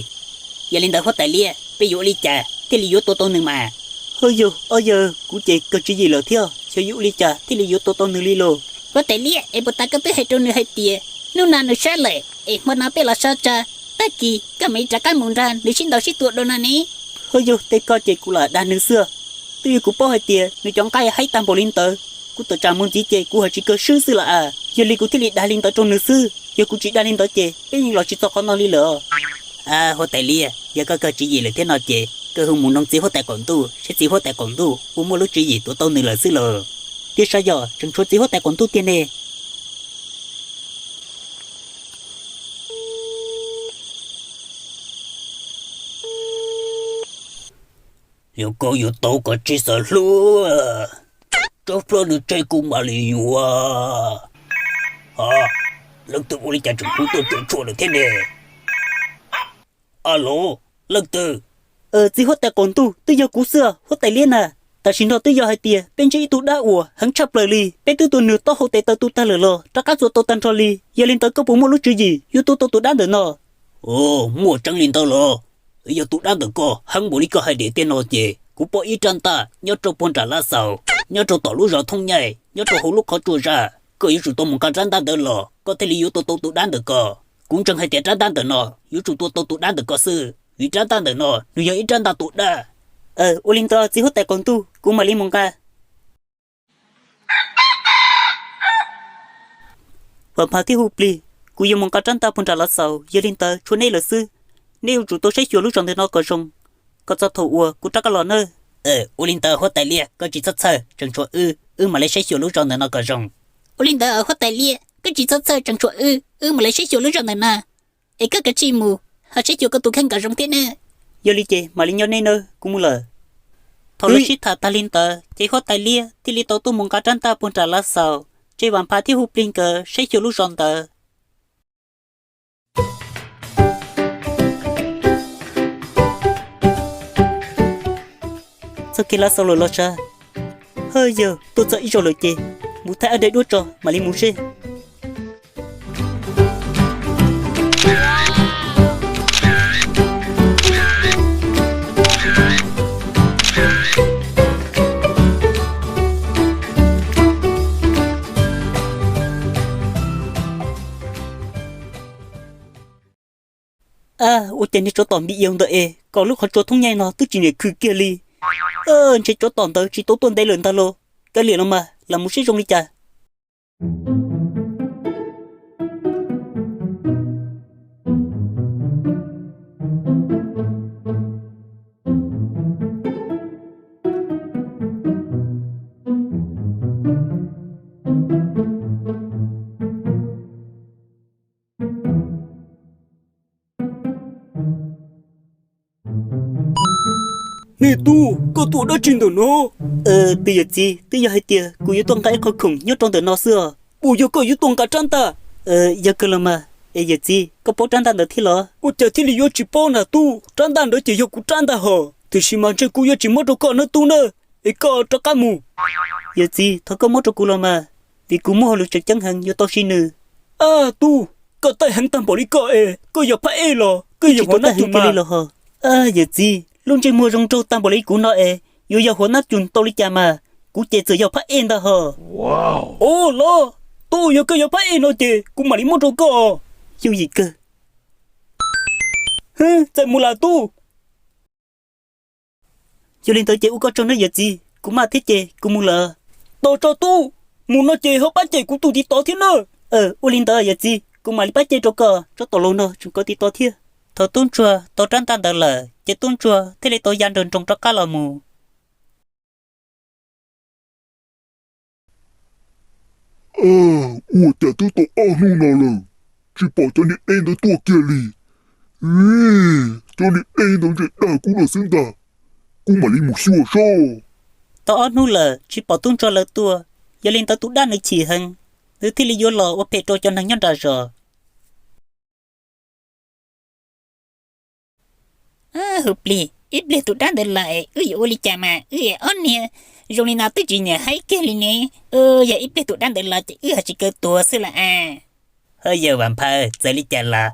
Yog li ntawd huab tais liab, peb yuav ua li cas thiaj li yuav tua tau nws mas? Hawj yawg, ob yawg, kuv ces kawg tswv yim lawm thiab, xyov yuav ua li cas thiaj li yuav tua tau nws li lauj? Huab tais liab, es puas tas koj twb hais rau nws hais tias hnub no nws sab lawm es hmo no peb los so tso, tag kis koj mam li rov qab mus nrog nws sib ntaus sib tua dua no ne. Hawj yawg, tej ko ces kuv lam dag nws xwb. Twb yog kuv paub hais tias nws cov nqaij haib tag npaum li ntawd, kuv tawm tsam mus ntxiv ces kuv haj tsis kawg swb xwb las. Yog li kuv thiaj li dag li ntawd rau nws xwb, yog kuv tsis dag li ntawd ces peb yeej los tsis txog qhov no li lawm. Huab tais liab, yog koj kawg tswv yim lawm thiab no ces koj hu mus noog txiv huab tais qaum ntuj saib txiv huab tais qaum ntuj puas muaj lub tswv yim tuav tau nws lawm xwb lauj. Tiag sav, yog tseem tshuav txiv huab tais qaum ntuj tiag ne. Yog koj yuav tau koj tsis xav hlub, tsab plab nws tseg kuv mam li yuav. Leej twg ua li cas tseem hu tuaj cuam tshuam lawm thiab ne? Alo, leej twg? Txiv huab tais qaum ntuj, twb yog kuv xwb, huab tais liab na. Tam sim no twb yog hais tias peb ntsib ib tug dab uas heev tshaj plaws li, peb twb tua nws taub hau tes taw tu tag lawm los rov qab txuas tau tag nrho li. Yog li ntawd koj puas muaj lub tswv yim yuav tua tau tus dab ntawm no? Muaj tseeb li ntawd los? Yog tus dab ntawm koj heev npaum li koj hais tiag tiag no ces kuv pom ib rab ntaj nyob rau puag nram Lav Xaus, nyob rau tom lub zos Thoob Nyaij, nyob rau hauv lub qhov tsua zaj. Koj yuav tsum tau mus nqa rab ntaj ntawd los koj thiaj li yuav tua tau tus dab ntawm ko. Kuv ntseeg hais tias rab ntaj ntawm no yuav tsum tua tau tus dab ntawm ko xwb, vim rab ntaj ntawm no nws yog ib rab ntaj tua dab. Ua li ntawd txiv huab tais qaum ntuj, kuv mam li mus nqa. Vam Phav thiab Hu Plig, kuv yuav mus nqa rab ntaj puag nram Lav Xaus, yog li ntawd tshuav neb lawm xwb. Neb yuav tsum tau saib xyuas lub zos ntawm no kom zoo, kom txog thaum uas kuv rov qab los nawb. Ua li ntawd huab tais liab, koj tsis txhob txhawj, tseem tshuav wb, wb mam li saib xyuas lub zos ntawm no kom zoo. Ua li ntawd huab tais liab, koj tsis txhob txhawj, tseem tshuav wb, wb mam li saib xyuas lub zos ntawm no, es koj kav tsij mus ho saib xyuas koj tus kheej kom zoo thiab nawb. Yog li ces mam li nyob neb nawb, kuv mus lawm. Thaum lawv sib tham tag li ntawd ces huab tais liab thiaj li tau tuaj mus nqa rab ntaj puag nram Lav Xaus, tseg Vam Phav thiab Hu Plig nkawd saib xyuas lub zos ntawd. Txoj kev Lav Xaus lawm los sav. Hawj yawg, tuaj txog ib zaug lawm ces mus thaij ab daim duab tso mam li mus seb. Ab, ua cas niag tsov tom npis yau ntawd es kom lub qhov tsua Thoob Nyaij no twb tsis niam khw kiag li. Ntshe tsov tom ntawd tsis tau tuaj ntev lawm ntag los. Kav liam los mas, lam mus seb zoo li cas. Niag tub, koj tuaj dab tsi ntawm no? Tus yawm txiv, twb yog hais tias kuv yuav tuaj nqa ib qho khoom nyob rau ntawm no xwb os. Puas yog koj yuav tuaj nqa rab ntaj? Yog kawg los mas. Es yawm txiv, koj paub rab ntaj ntawd thiab los? Ua cas thiaj li yuav tsis paub na tub? Rab ntaj ntawd ces yog kuv rab ntaj hos, tiam sis mas ntshe kuv yuav tsis muab rau koj nawb tub na. Es koj rov qab mus. Yawm txiv, thov koj muab rau kuv los mas, vim kuv muaj hauj lwm tseem ceeb heev yuav tau siv nws. Ab tub, koj taij heev tag npaum li koj es koj yog phab ej los koj yog huam nab cum li los hos? Yawm txiv, lub ntsej muag zoo nraug tag npaum li kuv no es yuav yog huam nab cum tau li cas mas, kuv ces txawm yog phab ej ntag hos. Ua los, tub, yog koj yog phab ej no ces kuv mam li muab rau koj. Yooj yim kawg. Txawm mus lawm tub. Yog li ntawd ces ua koj tsaug nawb yawm txiv, kuv maj thiab ces kuv mus lawm. Tos tso tub, mus no ces ho pab cem kuv tus tiv tod thiab na. Ua li ntawd yawm txiv, kuv mam li pab cem rau koj, tsov tom laus no tseem kov tiv tod thiab. Thaum tub ntsuag tau rab ntaj ntawd lawm ces tub ntsuag thiaj li tau ya nroos nroos rov qab los mus. Ua cas twb tau ob hnub no lawm, tsis pom cov niag dej ntawd tuaj kiag li. Cov niag dej ntawd ntshe dag kuv lawm xwb ntag. Kuv mam li mus xyuas seb. Tau ob hnub lawm tsis pom tub ntsuag lawv tuaj, yog li ntawd tus dab nws chim heev, nws thiaj li yuav los ua phem rau cov neeg nyob nram zos. Hu plig, ib pliag tus dab ntawd los es wb yuav ua li cas mas wb es ob niag zoo li no twb tsis nyiam haib kiag li ne. Yog ib pliag tus dab ntawd los ces wb ho tsis kaw tuag xwb las as. Ho yawg Vam Phaj, txawm li cas los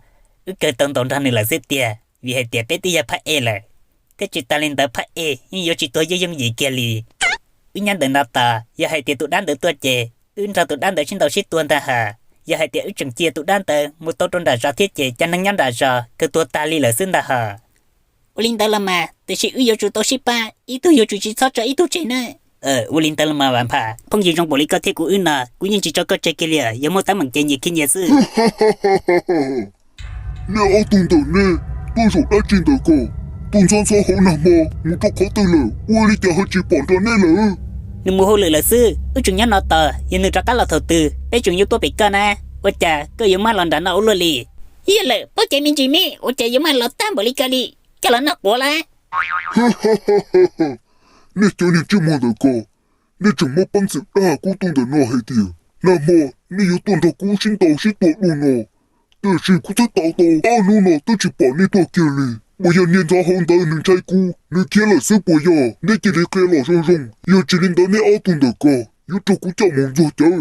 wb kawg tau ntaus nrog nws lawm xwb tiag, vim hais tias peb twb yog phab ej lawm, thiab tsis tas li ntawd phab ej yeej yuav tsis tuag yooj yooj yim kiag li. Wb nyob ntawm no tos, yog hais tias tus dab ntawd tuaj ces wb nrog tus dab ntawd sib ntaus sib tua ntag hos. Yog hais tias wb tseem cia tus dab ntawd mus tau rau nram zos thiab ces cov neeg nyob nram zos kawg tuag tag li lawm xwb ntag hos. Ua li ntawd los mas, tiam sis wb yuav tsum tau sib pab, ib tug yuav tsum tsis txhob tso ib tug tseg na. Ua li ntawd los mas Vam Phaj, phooj ywg zoo npaum li koj thiab kuv wb no, kuv yeej tsis tso koj tseg kiag li, yog muaj teeb meem ces nyias khiav nyias xwb. Nej ob tug ntawm nej tuaj zaum dab tsi ntawm ko? Tus ntxhov ntxhov hauv nag hmo mus rau qhov twg lawm, ua li cas ho tsis pom nrog nej lawm? Nws mus hauj lwm lawm xwb, wb tseem nyob no tos, yog nws rov qab los thaum twg peb tseem yuav tuaj pem koj na. Ua cas koj yuav maj los nram no ua luaj li? Yog lawm, paub caiv me ntsis me, ua cas yuav maj los tag npaum li koj li? Koj los noj quav lawm? Nej cov niag ntsej muag ntawm ko, nej tseem muab peev xwm dag kuv tus ntawm no hais tias nag hmo nej yuav tuaj nrog kuv sib ntaus sib tua dua no, tiam sis kuv twb tos tau ob hnub no twb tsis pom nej tuaj kiag li. Puas yog niag ntxhov hauv ntawd nws ntshai kuv, nws khiav lawm xwb puas yog? Neb cia li qhia los zoo zoo, yog tsis li ntawd neb ob tug ntawm ko yuav raug kuv coj mus ntxuag cawv.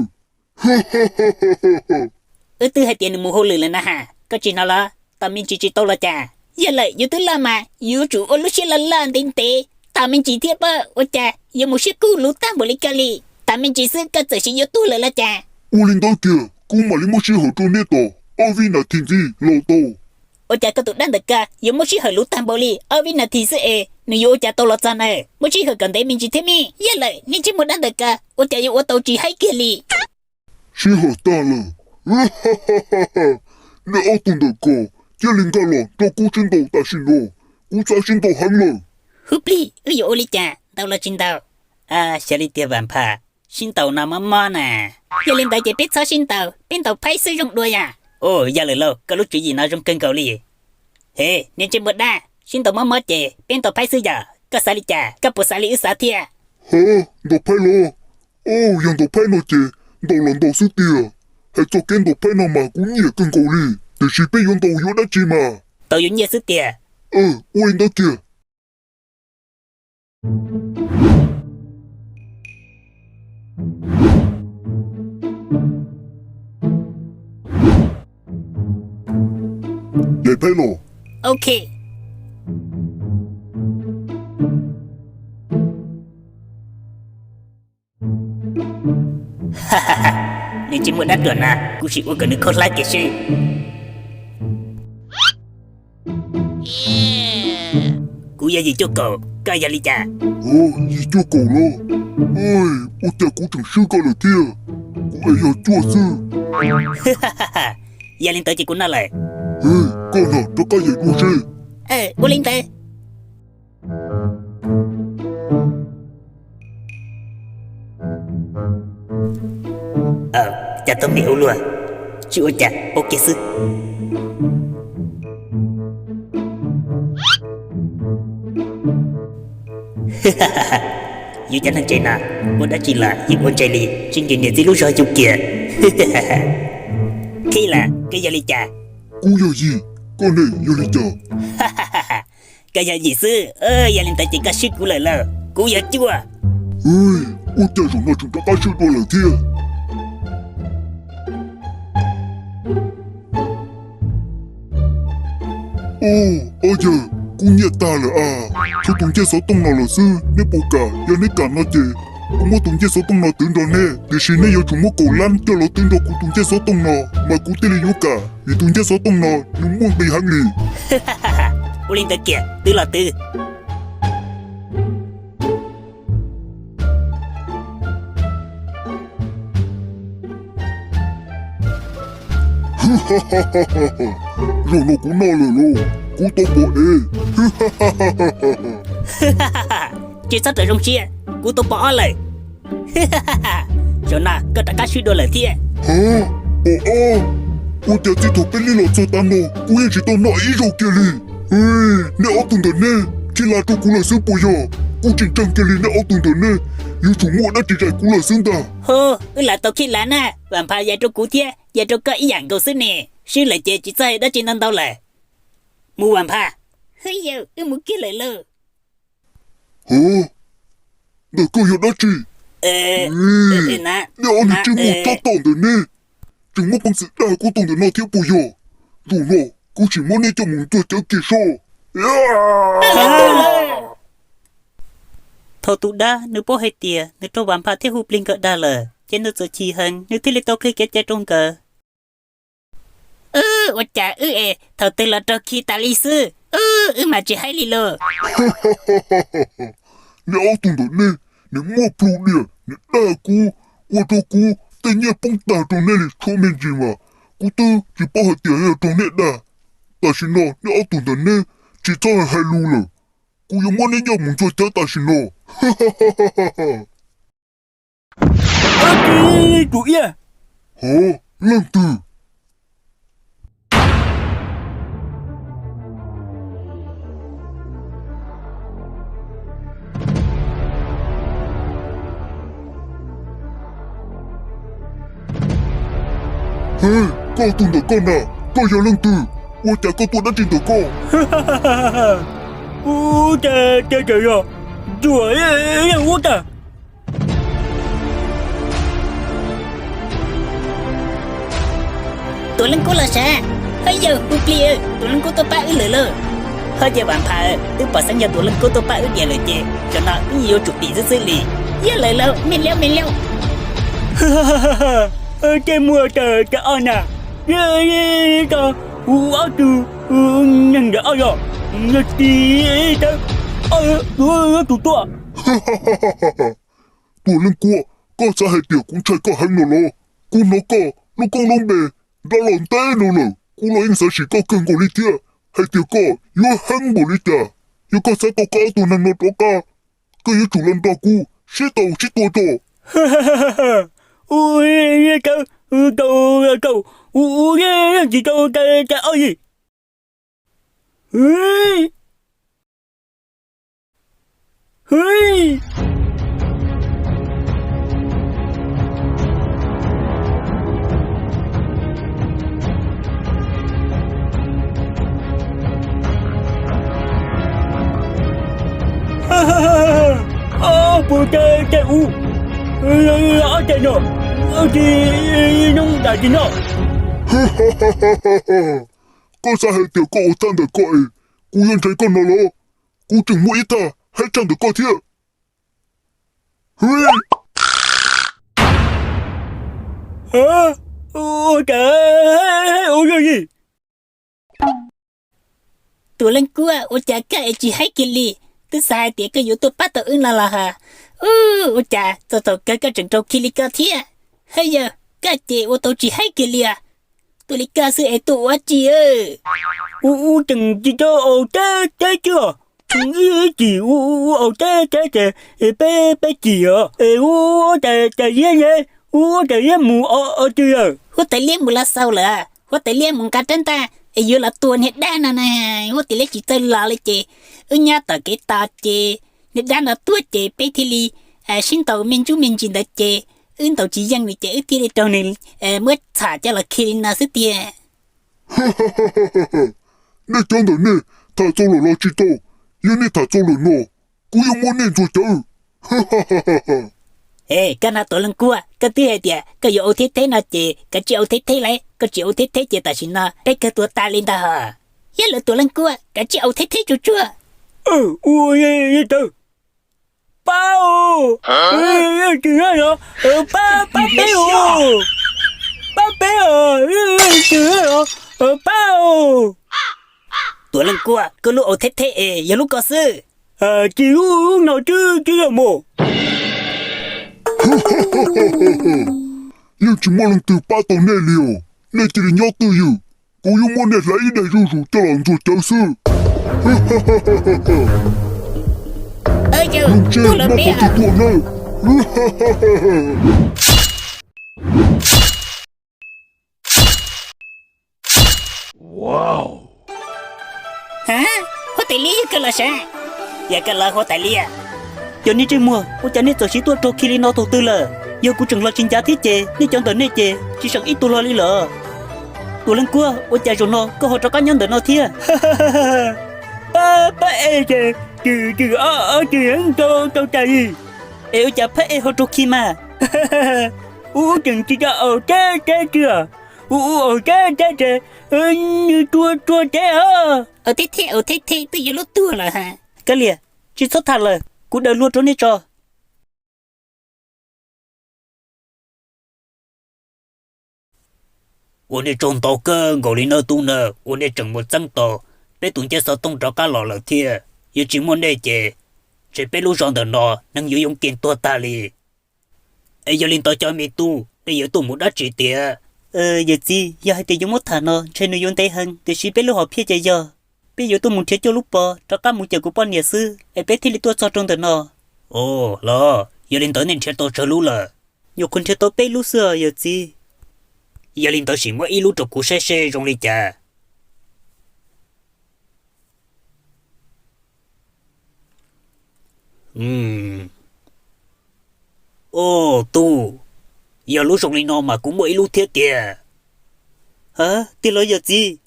Wb twb hais tias nws mus hauj lwm lawm na has, koj tsis hnov los? Tos me ntsis tsis tau los cas? Yog lawm, yus twb loj mas yuav tsum ua lub siab loj loj ntev ntev, tos me ntsis thiab pab. Ua cas yuav mus siab kub luv tag npaum li koj li? Tos me ntsis xwb koj txawm sim yuav tuag lawm los cas? Ua li ntawd kiag kuv mam li muab sij hawm rau neb tos ob vib nas this ntxiv los tau. Ua cas koj tus dab ntawm ko yuav muab sij hawm luv tag npaum li? Ob vib nas this xwb es nws yuav ua cas tau los txog na? Muab sij hawm kom ntev me ntsis thiab me. Yog lawm, niag ntsej muag dab ntawm ko ua cas yuav ua tau tsis haib kiag li? Sij hawm tag lawm. Nej ob tug ntawm ko cia li nkag los nrog kuv sib ntaus tam sim no, kuv xav sib ntaus heev lawm. Hu plig, wb yuav ua li cas, ntaus los tsis ntaus? Xyov li tiag Vam Phaj, sib ntaus no mob mob na. Yog li ntawd ces peb txhob sib ntaus, peb ntaus phaib xwb zoo dua yom. Ua yog lawm lauj, koj lub tswv yim no zoo kawg nkaus li. He, niag ntsej muag dab, sib ntaus mob mob ces peb ntaus phaib xwb yom. Koj xav li cas, koj puas xav li wb xav thiab? Ha, ntaus phaib los? Au, yog ntaus phaib no ces ntaus los ntaus xwb tiag. Hais txog kev ntaus phaib no mas kuv nyiam kawg nkaus li. Tiam sis peb yuav ntaus yuav dab tsi mas? Ntaus yuav nyiaj xwb tiag. Ua li ntawd kiag. Yaim phaib los. Ok. Nws tsis muaj dab ruam na, kuv sim ua kom nws khaub hlab kiag seb. Kuv yog yim cuaj kaum, koj yog li cas? Yim cuaj kaum los? Ua cas kuv tseem swb koj lawm thiab? Kuv es yog cuaj xwb. Yog li ntawd ces kuv noj lawm. Koj no rov qab yaim dua seb. Ua li ntawd. Cas tau me ua luaj, tsis ua cas, ua kiag xwb. Yus cov neeg tsev no, ua dab tsi los yeej ua ntshe li, tsis nrhiav niam txiv lub zog yug kiag. Khib Las, koj yog li cas? Kuv yog yim, koj ne yog li cas? Koj yog yim xwb, yog li ntawd ces koj swb kuv lawm lauj, kuv yog cuaj. Ua cas zaum no tseem rov qab swb dua lawm thiab? Au, ob yawg, kuv nyiaj tag lawm as. Tshuav tus ncej xov tooj no lawm xwb, neb puas kam? Yog neb kam no ces kuv muab tus ncej xov tooj no twv nrog neb, tiam sis neb yuav tsum muab kaum lab coj los twv nrog kuv tus ncej xov tooj no, mas kuv thiaj li yuav kam, vim tus ncej xov tooj no nws muaj nqis heev li. Ua li ntawd kiag, twv los twv. Zaum no kuv noj lawm lauj, kuv tau pom ev. Tsis txhob rawm zoo siab, kuv tau pom ob lawm. Zaum no koj rov qab swb dua lawm thiab. Ha, pom ob? Ua cas txij thaum peb li los txog tav no kuv yeej tsis tau noj ib zaug kiag li. Neb ob tug ntawm neb, Khib Las rau kuv lawm xwb puas yog? Kuv tseem ntseeg kiag li neb ob tug ntawm neb yuav tsum muaj dab tsi zais kuv lawm xwb ntag. Hu, wb lam tau Khib Las na, Vam Phaj yaim rau kuv thiab yaim rau koj ib yam nkaus xwb ne. Swb lawm ces tsis txhob hais dab tsi ntau ntau lawm. Mus Vam Phaj. Thawj yawg, wb mus kiag lawm lauj. Hov, ntawm koj yog dab tsi? Nej ob niag ntsej muag tob tom ntawm nej, tseem muaj peev xwm dag kuv tus ntawm no thiab puas yog? Zaum no kuv tseem muab nej coj mus ntxuag cawv kiag soj. Thaum tus dab nws paub hais tias nws raug Vam Phas thiab Hu Plig nkawd dag lawm, ces nws txawm chim heev, nws thiaj li tau qhia kev cai rau nkawd. Ua cas wb es thaum twg los raug khi tas li xwb, wb mas tsis haib li lauj. Nej ob tug ntawm nej, nws muaj plhu diam, nws dag kuv, ua rau kuv tej nyiaj poob tag rau nej li tshuav me ntsis mas kuv twb tsis paub hais tias yog raug nej dag. Tam sim no nej ob tug ntawm nej tsis txhob hais lus lawm, kuv yuav muab nej coj mus ntxuag cawv tam sim no. Tus iab. Hov, leej twg? Hej, koj tus ntawm koj na, koj yog leej twg? Ua cas koj tuaj dab tsi ntawm koj? Ua cas cas yog, tsuas yeej ua tag. Tuam Leej Kub los sav, haj yawg Hu Plig, Tuam Leej Kub tuaj pab wb lawm lauj. Haj yawg Vam Phas, twb pom xeeb yog Tuam Leej Kub tuaj pab wb diam lawm ces zaum no wb yeej yuav tsum tim xwb xwb li. Yog lawm lauj, me liab me liab. Tej muag tas ob na, tau hu ob tug neeg ntawm ob yog, yog tsis tau ob tus tuaj. Tuam Leej Kub, koj xav hais tias kuv ntshai koj heev no los? Kuv hnov koj lub koob lub npe nrov los ntev no lawm, kuv los yeej xav sim koj kawg nkaus li thiab, hais tias koj yuav heev npaum li cas. Yog koj xav tau koj ob tug neeg no rov qab, koj yuav tsum los nrog kuv sib tau sib tua tso. Ua, tau, tau, tau, ua, tsis tau, tau, tau, ob yig. Puas cas cas ub, ob cas no, tsis noob dam tsis no. Koj xav hais tias koj ua thaj ntawm koj es kuv yuav ntshai koj no los? Kuv tseem muaj ib thaj haib tshaj ntawm koj thiab. Ua cas ua luaj li? Tuam Leej Kub, ua cas koj es tsis haib kiag li? Twb xav hais tias koj yuav tuaj pab tau wb no los has. Ua cas txog thaum kawg koj tseem raug khi li ko thiab? Haj yawg, koj ces ua tau tsis haib kiag li os. Tuaj li koj xwb es tuaj ua tsi? Ua, ua tseem tsis tau aus teb teb twb os. Ib chim ua, ua aus teb teb ces peb, peb chim os. Es ua cas, cas Iab ne, ua cas Iab mus os tsi lawm? Huab tais Liab mus los xaus lawm. Huab tais Liab mus nqa rab ntaj es yuav los tua niag dab no na. Huab tais Liab tsis txawj los li ces wb nyob tom kev tos ces niag dab no tuag ces peb thiaj li sib ntaus me ntsuj me ntsis ntawd ces wb ntaus tsis yeej nws ces wb thiaj li raug nws muab txhom coj los khi li no xwb tiag. Nej cov ntawm nej tham txaus lawm los tsis tau? Yog nej tham txaus lawm no, kuv yuav muab nej ntxuag cawv. Es koj no Tuam Leej Kub, koj twb hais tias koj yuav ua theb theb no ces kav tsij ua theb theb lauj, koj tsis ua theb theb ces tam sim no peb kawg tuag tas li ntag hos. Yog lawm Tuam Leej Kub, kav tsij ua theb theb tsuag tsuag. Ua, tawg, pab os, tsis os, pab, pab peb os, pab peb os, tsis os, pab os. Tuam Leej Kub, koj lub ua theb theb es yog lub ko xwb. Tsis, lub no twb tsis yog mos. Yeej tsis muaj leej twg pab tau nej li os. Nej cia li nyob twj ywm, kuv yuav muab nej hlais ib daim zuj zus coj los ntxuag cawv xwb. Zoo siab muaj pov tseg tuaj nawb. Huab tais Liab, yog koj los sav? Yog koj los Huab tais Liab? Cov niag ntsej muag, ua cas nej txawm sib tuaj raug khi li no thaum twg lawm? Yog kuv tseem los tsis ncav thiab ces nej cov ntawm nej ces tsis seem ib tug hlo li lawm. Tuam Leej Kub, ua cas zaum no koj ho rov qab nyob ntawm no thiab? Phab ej ces twm twm ob ob twm tau tau tas li. Es ua cas phab ej ho raug khi mas? Ub ub tseem tsis tau aus teb teb tiag. Ub ub aus teb teb ces nws tua tua teb os. Aus thib thib aus thib thib twb yuav luag tuag lawm ha. Kav liam, tsis txhob tham lawm, kuv daws hlua rau nej tso. Ua nej tsaug ntau kawg nkaus li nawb tub na, ua nej tseem mus txeeb tau peb tus ncej xov tooj rov qab los lawm thiab. Yog tsis muaj nej ces ntshe peb lub zos ntawm no neeg yuav yoo kees tuag tag li. Es yog li ntawd cov me tub, nej yuav tuaj mus dab tsi tiag? Yawm txiv, yog hais tias yuav muab tham no ntshe nws yuav ntev heev, tiam sis peb lub hom phiaj ces yog peb yuav tuaj mus nrhiav cuaj lub pov rov qab mus cawm kuv poj niam xwb es peb thiaj li tuaj txog rau ntawm no. Ov, los yog li ntawd nej nrhiav tau tsawg lub lawm? Nyuam qhuav nrhiav tau peb lub xwb os yawm txiv. Yog li ntawd sim muab ib lub rau kuv saib seb zoo li cas. Ov tub, yog lub zoo li no mas kuv muaj ib lub thiab tiag. Ha, tiag los yawm txiv?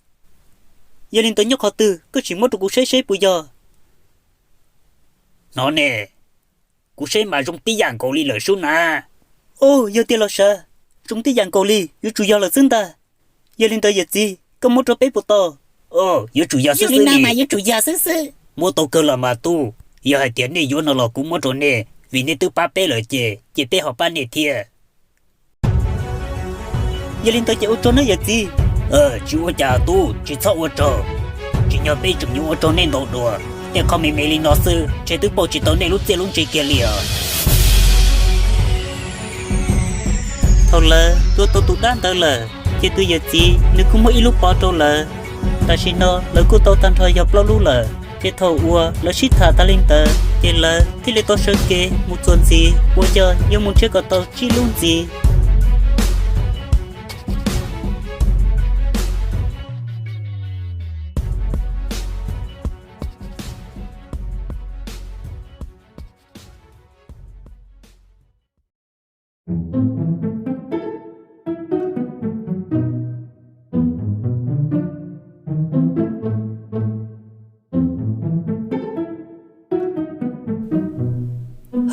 Yog li ntawd nyob qhov twg, koj sim muab rau kuv saib seb puas yog. Hnov ne, kuv saib mas zoo tib yam nkaus li lawm sub na. Ov, yog tiag los sav, zoo tib yam nkaus li, yuav tsum yog lawm xwb ntag. Yog li ntawd yawm txiv, koj muab rau peb puas tau? Ov, yuav tsum yog xwb xwb li. Yuav tsum yog xwb xwb. Muab tau kawg los mas tub, yog hais tias nej yuav no los kuv muab rau nej, vim nej twb pab peb lawm ces cia peb ho pab nej thiab. Yog li ntawd ces ua tsaug nawb yawm txiv. Tsis ua cas tub, tsis txhob ua tsaug. Tsim nyog peb tseem yuav ua rau nej ntau dua. Tej qhov me me li no xwb ntshe twb pauj tsis tau nej lub txiaj lub ntsig kiag li os. Thaum lawv tua tau tus dab ntawd lawm ces tus yawm txiv nws kuj muab ib lub pov rau lawv. Tam sim no lawv kuj tau tag nrho yog plaub lub lawm. Ces thaum uas lawv sib tham tas li ntawd ces lawv thiaj li tau sawv kev mus txuas ntxiv uas yog yuav mus nrhiav kom tau tsib lub ntxiv.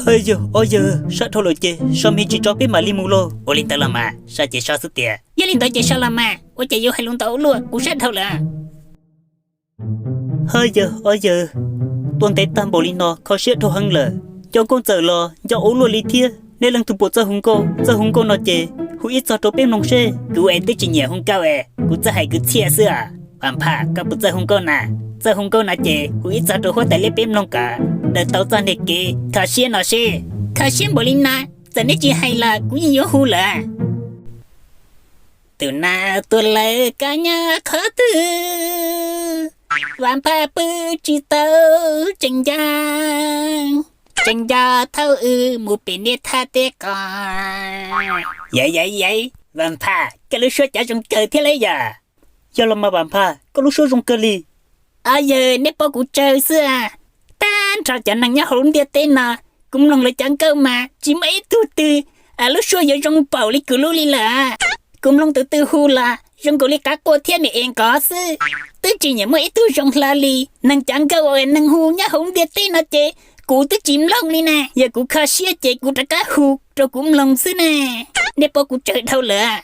Hawj yawg, ob yawg, sab dhau lawm ces so me ntsis tso peb mam li mus lauj. Ua li ntawd los mas, so ces so xwb tiag. Yog li ntawd ces so los mas, ua cas yuav hais lus ntau ua luaj, kuv sab dhau lawm. Hawj yawg, ob yawg, tuaj ntev tag npaum li no kho siab dhau heev lawm. Nco nkauj ntxawm los nco ua luaj li thiab. Nej leej twg puas txawj hu nkauj? Txawj hu nkauj no ces hu ib txog rau peb mloog seb. Kuv es twb tsis nyiam hu nkauj es kuv txawj hais kwv txhiaj xwb os. Vam Phaj, koj puas txawj hu nkauj na? Txawj hu nkauj no ces hu ib txog rau huab tais liab peb mloog kom daws tau txoj niag kev kho siab no seb. Kho siab npaum li no, txawm neb tsis hais los kuv yeej yuav hu lawm. Tus nas tuag lawm koj nyob qhov twg? Vam Phaj pw tsis tau, tseem nco, tseem nco thaum wb mus pem niaj thaj teb qos. Yaiv, yaiv, yaiv, Vam Phaj, koj lub suab cav zoo kawg thiab lauj yom. Yog los mas Vam Phaj, koj lub suab zoo kawg li. Ob yawg, neb paub kuv tsawg xwb. Tag nrho cov neeg nyob hauv lub ntiaj teb no, kuv mloog lawv cov nkauj mas tsis muaj ib tug twg lub suab yuav zoo npaum li kuv lub li lawm. Kuv mloog tus twg hu los zoo nkaus li qav quaj thiab me es nqov xwb, twb tsis nyiam muaj ib tug zoo hlo li. Neeg cov nkauj uas neeg hu nyob hauv lub ntiaj teb no ces kuv twb tsis mloog li na. Yog kuv kho siab ces kuv rov qab hu rau kuv mloog xwb ne. Nej paub kuv tsawg dhau lawm.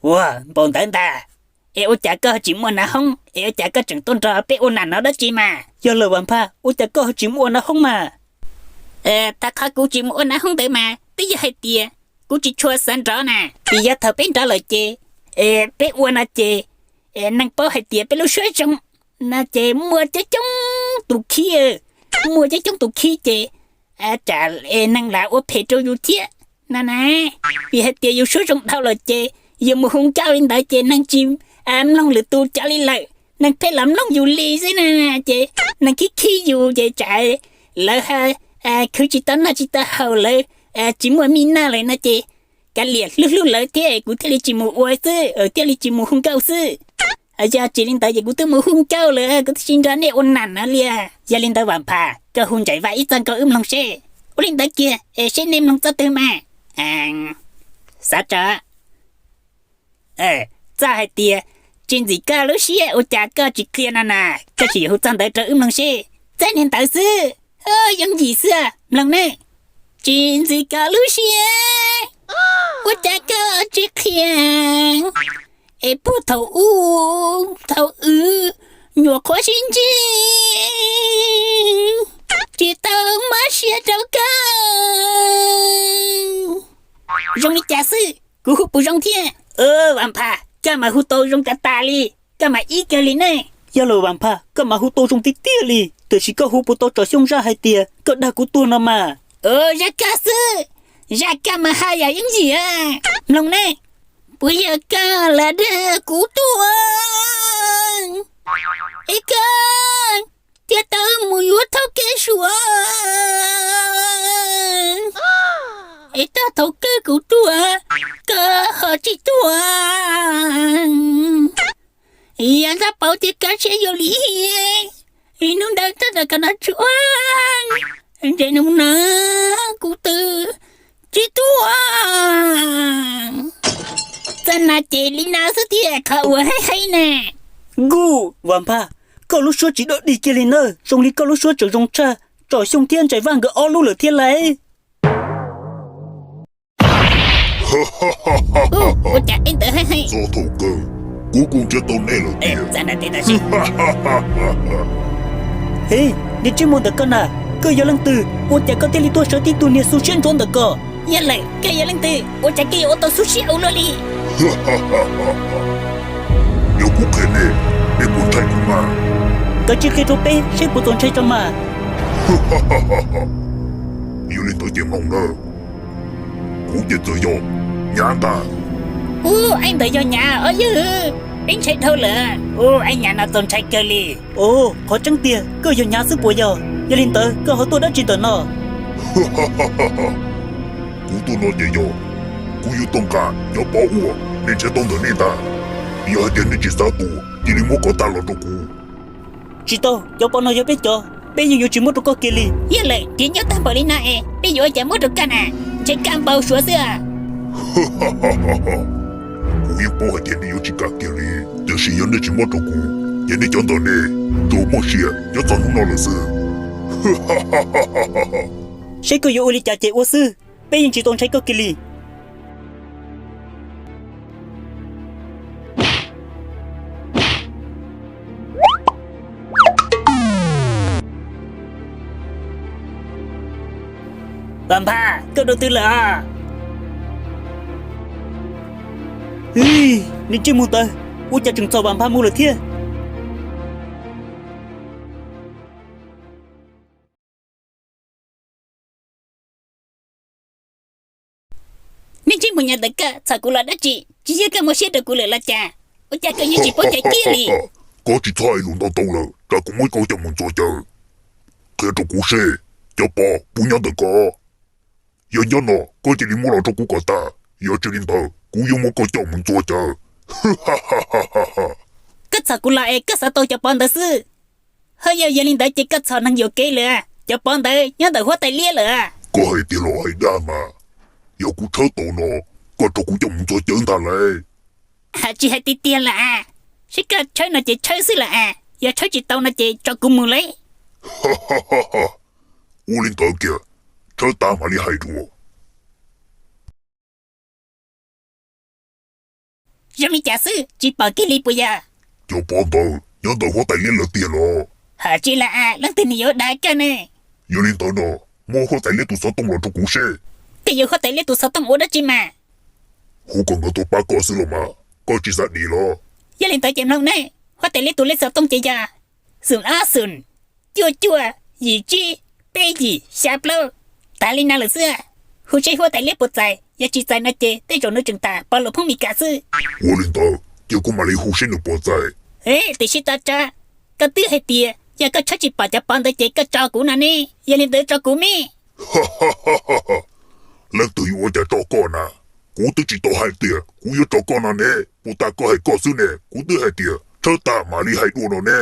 Ua, npaum ntawd ntag. Es ua cas koj tsis muaj nas hoob, es ua cas koj tseem tuaj nrog peb ua nas no dab tsi mas? Yog lawm Vam Phaj, ua cas koj tsis muaj ua nas hoob mas? Tag qhov kuv tsis mus ua nas hoob ntawd mas twb yog hais tias kuv tsis tshua xav nrov na. Vim yav thaum peb nrov lawm ces peb ua no ces neeg paub hais tias peb lub suab zoo no ces muaj coob coob tus khib, muaj coob coob tus khib ces tsam neeg lam ua phem rau yus thiab no na. Vim hais tias yus suab zoo dhau lawm ces yus mus hu nkauj li ntawd ces neeg tsis mloog lwm tus cov li lawm, neeg pheej los mloog yus li xwb na. Ces neeg khib khib yus ces tsam lawv khwv tsis tau noj tsis tau haus, lawv tsis muaj mij noj lawm no ces kav liam, hlub hlub lawv thiab kuv thiaj li tsis mus ua xwb, thiaj li tsis mus hu nkauj xwb. Yog tsis li ntawd ces kuv twb mus hu nkauj lawm, kuv twb tsis nrog nej ua nas no li. Yog li ntawd Vam Phaj, koj hu Ntsais Vaj ib txoj nkauj wb mloog seb. Ua li ntawd kiag es seb nej mloog txoj twg mas. Xav tso. Txoj hais tias, tsis ntxim koj lub siab ua cas koj tsis qhia no na, koj sim hu txoj ntawd rau wb mloog seb. Txaij niag ntawd xwb, yooj yim xwb, mloog ne. Tsis ntxim koj lub siab, ua cas koj tsis qhia, es puag thaum ub thaum wb nyuam qhuav sib ntsib, tsis tau mob siab rau koj. Zoo li cas xwb, kuv hu puas zoo thiab? Vam Phaj, koj mas hu tau zoo tas tas li, koj mas ib kiag li ne. Yog lawm Vam Phaj, koj mas hu tau zoo tiag tiag li, tiam sis koj hu puas tau Tsom Xyooj zaj hais tias koj dag kuv tuag no mas? Zaj koj xwb, zaj koj mas haj yam yooj yim. Mloog ne, puas yog koj los dag kuv tuag, es koj thiaj tau mus yuav thauj kev suav, es txog thaum kawg kuv tuag, koj ho tsis tuag. Yog nrog paub tias koj siab yuav lim hiam, hnub ntawd txog rau koj no tsuag, ntshe hnub no kuv twb tsis tuag. Txoj no ces li no xwb tiag, qhov uas heev heev na. Nkuj, Vam Phaj, koj lub suab tsis dog dig kiag li nawb, zoo li koj lub suab tseem zoo tshaj Tsom Xyooj thiab Ntsais Vaj nkawd ob lub lawm thiab lauj. Ua cas ib ntawd heev heev. Txog thaum kawg kuv kuj nrhiav tau nej lawm tiag. He, niag ntsej muag ntawm koj na, koj yog leej twg ua cas koj thiaj li tuaj sawv tib tug niag xu siab ntsuav ntawm ko? Yog lawm, koj yog leej twg ua cas koj yuav ua tau xu siab ua luaj li? Yog kuv qhia nej, nej puas ntshai kuv mas? Koj cia li qhia rau peb seb puas txaus ntshai tso mas. Yog li ntawd ces mloog nawb, kuv ces txawm yog Nyav ntag. Ub, ib ntawd yog Nyav os yawg, peb ntshai dhau lawm. Ub, ib Nyav no txaus ntshai kawg li. Ov, qhov tseeb tiag koj yog Nyav xwb puas yog? Yog li ntawd koj ho tuaj dab tsi ntawm no? Kuv tuaj no ces yog kuv yuav tuaj nqa cov pov uas nej nrhiav tau ntawm nej ntag. Yog hais tias nej tsis xav tuag cia li muab kom tag los rau kuv. Tsis tau, cov pov no yog peb cov, peb yeej yuav tsis muab rau koj kiag li. Yog lawm, nrhiav nyob tag npaum li no es peb yuav ua cas muab rau koj na? Ntshe koj npau suav xwb. Kuv yeej paub hais tias nej yuav tsis kam kiag li, tiam sis yog nej tsis muab rau kuv, ces nej cov ntawm nej tsuas muaj sia nyob txog hnub no lawm xwb. Seb koj yuav ua li cas ces ua xwb, peb yeej tsis tau ntshai koj kiag li. Vam Phaj, koj dua twg lawm? Niag ntsej muag ntawd, ua cas tseem txhaum Vam Phaj mus lawm thiab? Niag ntsej muag nyuam ntawd, koj txhaum kuv los dab tsi? Tsis yog koj muaj siab rau kuv lawm los cas? Ua cas koj yeej tsis paub cai kiag li? Koj tsis txhob hais lus ntau ntau lawm, tsam kuv muab koj coj mus ntxuav cawv. Qhia rau kuv seb, cov pov puas nyob ntawm koj? Yog nyob no koj cia li muab los rau kuv kom tag, yog tsis li ntawd kuv yuav muab koj coj mus ntxuav cawv. Koj txhaum kuv los es koj xav tau cov pov ntawd xwb. Ho yog, yog li ntawd ces koj txhaum neeg yuam kev lawm, cov pov ntawd nyob ntawm huab tais liab lawm. Koj hais tiag los hais dag mas? Yog kuv tshawb tau no, koj rau kuv coj mus ntxuav cawv ntag lauj. Tsis hais tiag tiag lawm as, seb koj tshawb no ces tshawb xwb lawm as, yog tshawb tsis tau no ces tso kuv mus lauj. Ua li ntawd kiag, tshawb tag mam li hais dua. Zoo li cas xwb, tsis pom kiag li puas yog? Cov pov ntawd nyob ntawm huab tais liab lawv tiag los? Hais tsis lawm as, leej twg nws yuav dag koj ne? Yog li ntawd no, muab huab tais liab tus xov tooj los rau kuv seb. Koj yuav huab tais liab tus xov tooj ua dab tsi mas? Hu kom nkawd tuaj pab koj xwb los mas, koj tsis xav dim los? Yog li ntawd ces mloog ne, huab tais liab tus lej xov tooj ces yog xoom ob xoom, cuaj cuaj, yim tsib, peb yim, xya plaub. Tas li no lawm xwb. Hu seb huab tais liab puas txais, yog tsis txais no ces tej zaum nws tseem tas pov lus phoob Mes Kas xwb. Ua li ntawd ces kuv mam li hu seb nws puas txais. Tiam sis tos tso, koj twb hais tias yog koj tshawb tsis pom cov pov ntawd ces koj tso kuv no ne, yog li ntawd tso kuv me. Leej twg yuav ua cas tso koj na? Kuv twb tsis tau hais tias kuv yuav tso koj no ne, puag ta koj hais koj xwb ne, kuv twb hais tias tshawb tag mam li hais dua no ne.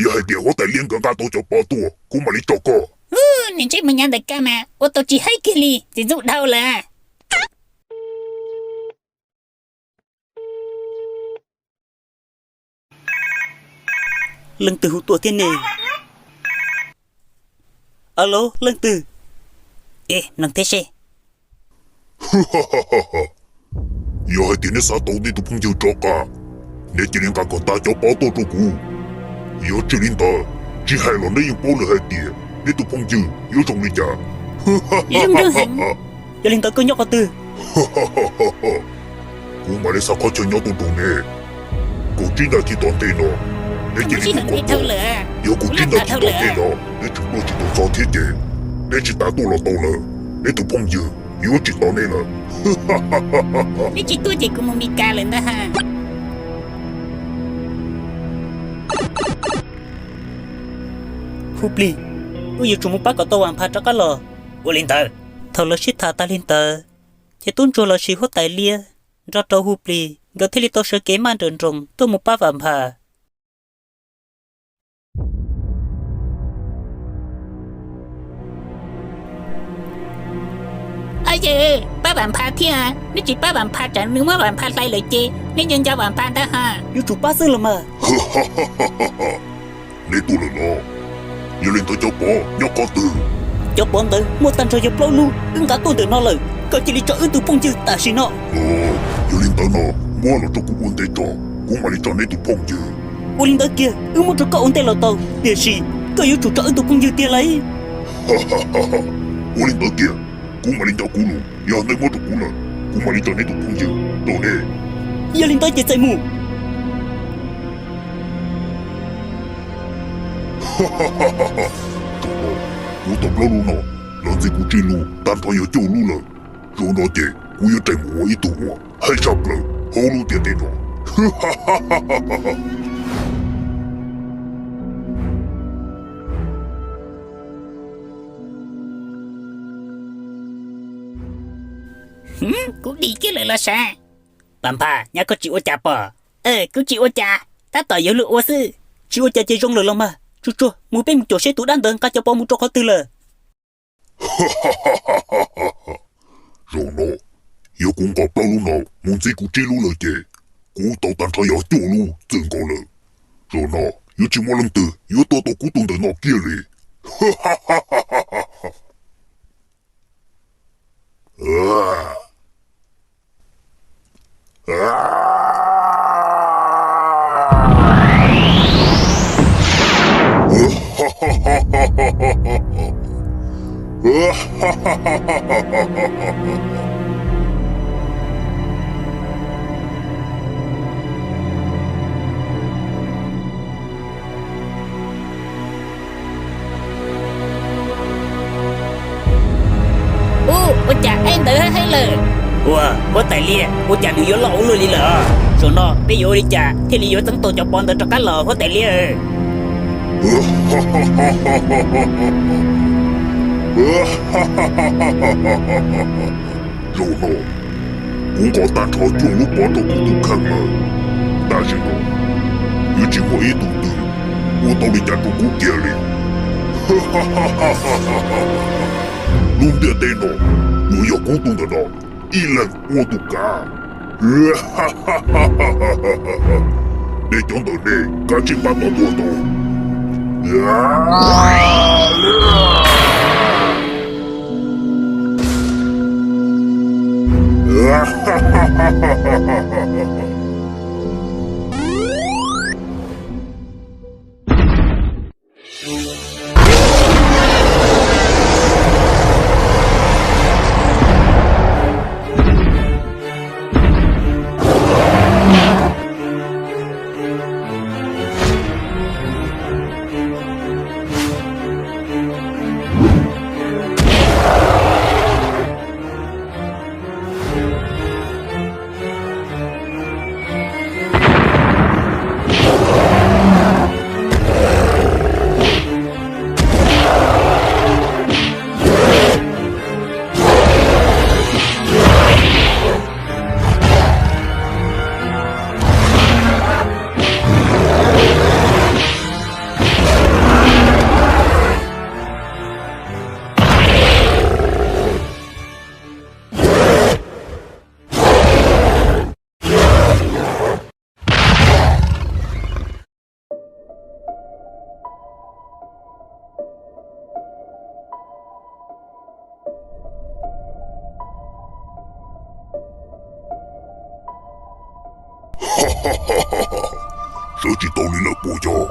Yog hais tias huab tais liab nkawd nqa tau cov pov tuaj kuv mam li tso koj. Niag ntsej muag nyuam ntawd, koj mas ua tau tsis haib kiag li, txiv ntxub dhau lawm. Leej twg hu tuaj thiab ne? Alo, leej twg? Es, mloog thiab seb. Yog hais tias neb xav tau neb tus phooj ywg rov qab, neb cia li nqa kom tas cov pov tuaj rau kuv. Yog tsis li ntawd, tsis hais los neb yeej paub lawm hais tias neb tus phooj ywg yuav zoo li cas. Yog li ntawd koj nyob qhov twg? Kuv mam li xa qhov chaw nyob tuaj rau neb. Kaum tsib nas this tom ntej no, neb cia li mus kom txog. Yog kaum tsib nas this tom ntej no neb tseem tuaj tsis tau txog thiab ces, neb tsis tas tuaj los tau lawm, neb tus phooj ywg yuav tsis tos neb lawm. Neb tsis tuaj ces kuv mus Mes Kas lawm ntag. Hu Plig, wb yuav tsum mus pab kom tau Vam Phas rov qab los. Ua li ntawd. Thaum lawv sib tham tas li ntawd, ces tub ntsuag los sis huab tais liab nrog rau Hu Plig nkawd thiaj li tau sawv kev maj nrawm nroos tuaj mus pab Vam Phas. Ab, pab Vam Phas thiab, neb tsis pab Vam Phas tsam nws muab Vam Phas hlais lawm ces neb nco nco Vam Phas ntag ha. Yuav tsum pab xwb los mas. Neb tuaj lawm los? Yog li ntawd cov pov nyob qhov twg? Cov pov ntawd muaj tag nrho yog plaub lub, wb nqa tuaj ntawm no lawm, koj cia li tso wb tus phooj ywg tam sim no. Yog li ntawd no, muab los rau kuv ua ntej tso, kuv mam li tso neb tus phooj ywg. Ua li ntawd kiag wb muab rau koj ua ntej los tau, tiam sis koj yuav tsum tso wb tus phooj ywg tiag lauj. Ua li ntawd kiag, kuv mam li nco kuv lus, yog neb muab rau kuv lawm, kuv mam li tso neb tus phooj ywg rau neb. Yog li ntawd ces txais mus. Zaum no, kuv tau plaub lub no, los ntxiv kuv tsib lub, tag nrho yog cuaj lub lawm. Zaum no ces kuv yuav rais mus ua ib tug uas heev tshaj plaws hauv lub ntiaj teb no. Kuv dim kiag lawm los sav. Vam Phas, nyab koj tsis ua cas pom? Kuv tsis ua cas, tab tom yuav luag ua xwb. Tsis ua cas ces zoo lawm los mas. Tsuag tsuag mus, peb mus caum seb tus dab ntawd nqa cov pov mus rau qhov twg lawm. Zaum no, yog kuv nqa plaub lub no mus ntxiv kuv tsib lub lawm ces, kuv tau tag nrho yog cuaj lub txwm nkaus lawm. Zaum no, yuav tsis muaj leej twg yuav tua tau kuv tus ntawm no kiag li. Ua cas ib ntawd heev lawm? Ua, huab tais liab, ua cas nws yuav loj ua luaj li lawm? Zaum no peb yuav ua li cas thiaj li yuav txeeb tau cov pov ntawd rov qab los huab tais liab? Zaum no, kuv nqa tag nrho cuaj lub pov rau kuv tus kheej lawm, tam sim no yuav tsis muaj ib tug twg ua tau li cas rau kuv kiag li. Lub ntiaj teb no, yuav yog kuv tus ntawm no ib leeg ua tus kav. Nej cov ntawm nej kav tsij npaj tos tuaj tau. Sawv tsis tau li lawm puas yog?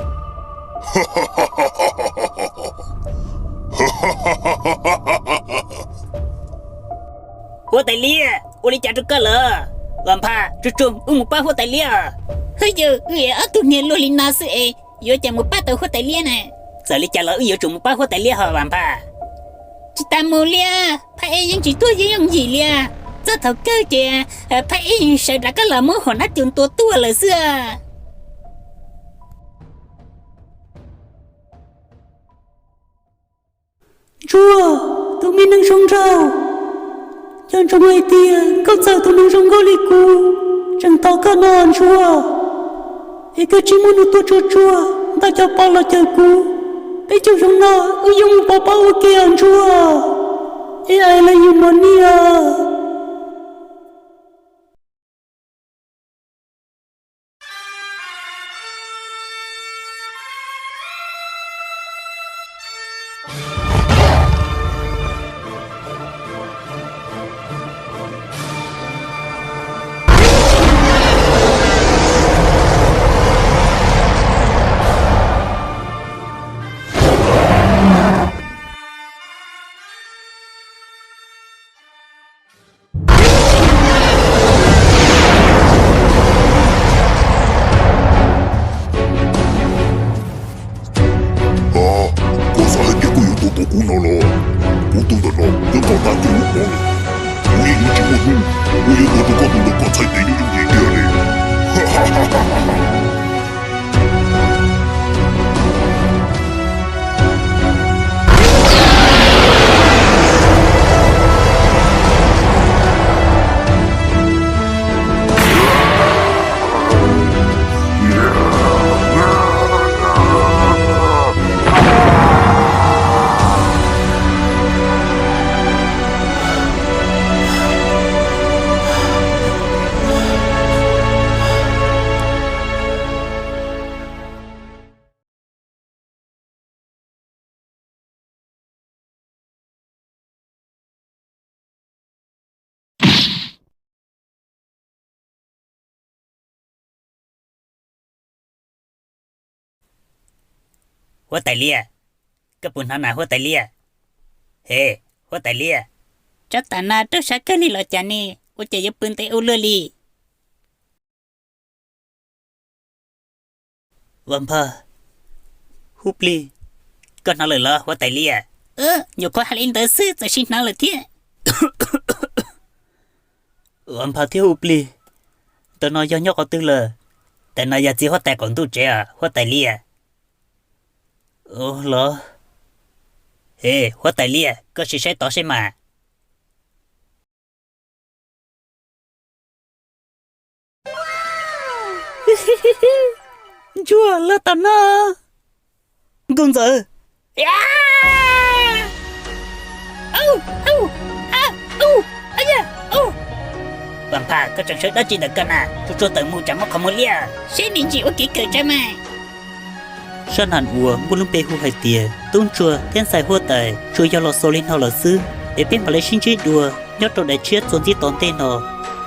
Huab tais liab, ua li cas rau koj lawm? Vam Phaj, tsuag tsuag wb mus pab huab tais liab. Hwj yawg, wb ev ob tug niag luaj li no xwb es yuav cas mus pab tau huab tais liab na? Txawm li cas los wb yuav tsum mus pab huab tais liab hos Vam Phaj. Tsis tas mus li, Phaj Eb yeej tsis tuag yooj yim li. Txog thaum kawg ces Phaj Eb yeej sawv rov qab los muab Huam Nab Cuj tua tuag lawm xwb. Ntsuag, tus me neeg zoo nraug, nco ntsoov hais tias koj txawm tus neeg zoo nkauj li kuv tseem tos koj no Ntsuag. Es koj tsis muab nws tua tsuag tsuag, ntaus cov pos los cawm kuv, peb caug xyoo no wb yuav mus pov pob ua ke os Ntsuag. Eb, I love you money os. Koj xav hais tias koj yuav tua tau kuv no los? Kuv tus ntawm no nyob tau tas kuv lub hmoov, kuv yeej yuav tsis muaj hnub uas yuav tua tau koj tus ntawm koj txhais tes yooj yooj yim kiag li. Huab tais liab, koj puas hnov na huab tais liab? He, huab tais liab. Tsov tom no raug sav kawg li los cas ne, ua cas yuav pw ntev ua luaj li? Vam Phaj, Huv Plig, koj hnov lawm los huab tais liab? Nyuam qhuav hais li ntawd xwb txawm sim hnov lawm thiab. Vam Phaj thiab Huv Plig, ntawm no yog nyob qhov twg lawm? Ntawm no yog txiv huab tais qaum ntuj tsev os huab tais liab. Los, he huab tais liab, koj sim saib tod seb mas. Ntsuag, los tom no. Nkauj ntxawm. Vam Phaj, koj tseem sawv dab tsi ntawm koj na? Tsuag tsuag tawm mus tsam muaj qhov muag liab. Seb me ntsis ua kev kawm tso mas. Sab nas uas muaj lub npe hu hais tias Tub Ntsuag thiab Ntxhais Huab Tais tsuas yog los xaus li no lawm xwb, es peb mam li sib ntsib dua nyob rau daim tshiab txuas ntxiv tom ntej no.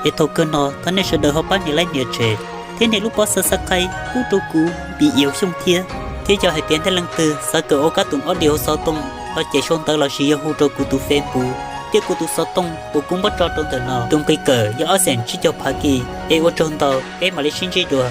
Es thaum kawg no thov nej sawv daws ho pab nias like nias share thiab nias lub pob subscribe pub rau kuv Npis Iau Xyooj thiab. Thiab yog hais tias nej leej twg xav kawm ua kab toom audio xov tooj los ces sau ntawv lossis yog hu rau kuv tus Facebook thiab kuv tus xov tooj uas kuv muab tso rau ntawm no. Tus nqi kawm yog ob xees tsib caug phav kis. Es ua tsaug ntau, peb mam li sib ntsib dua.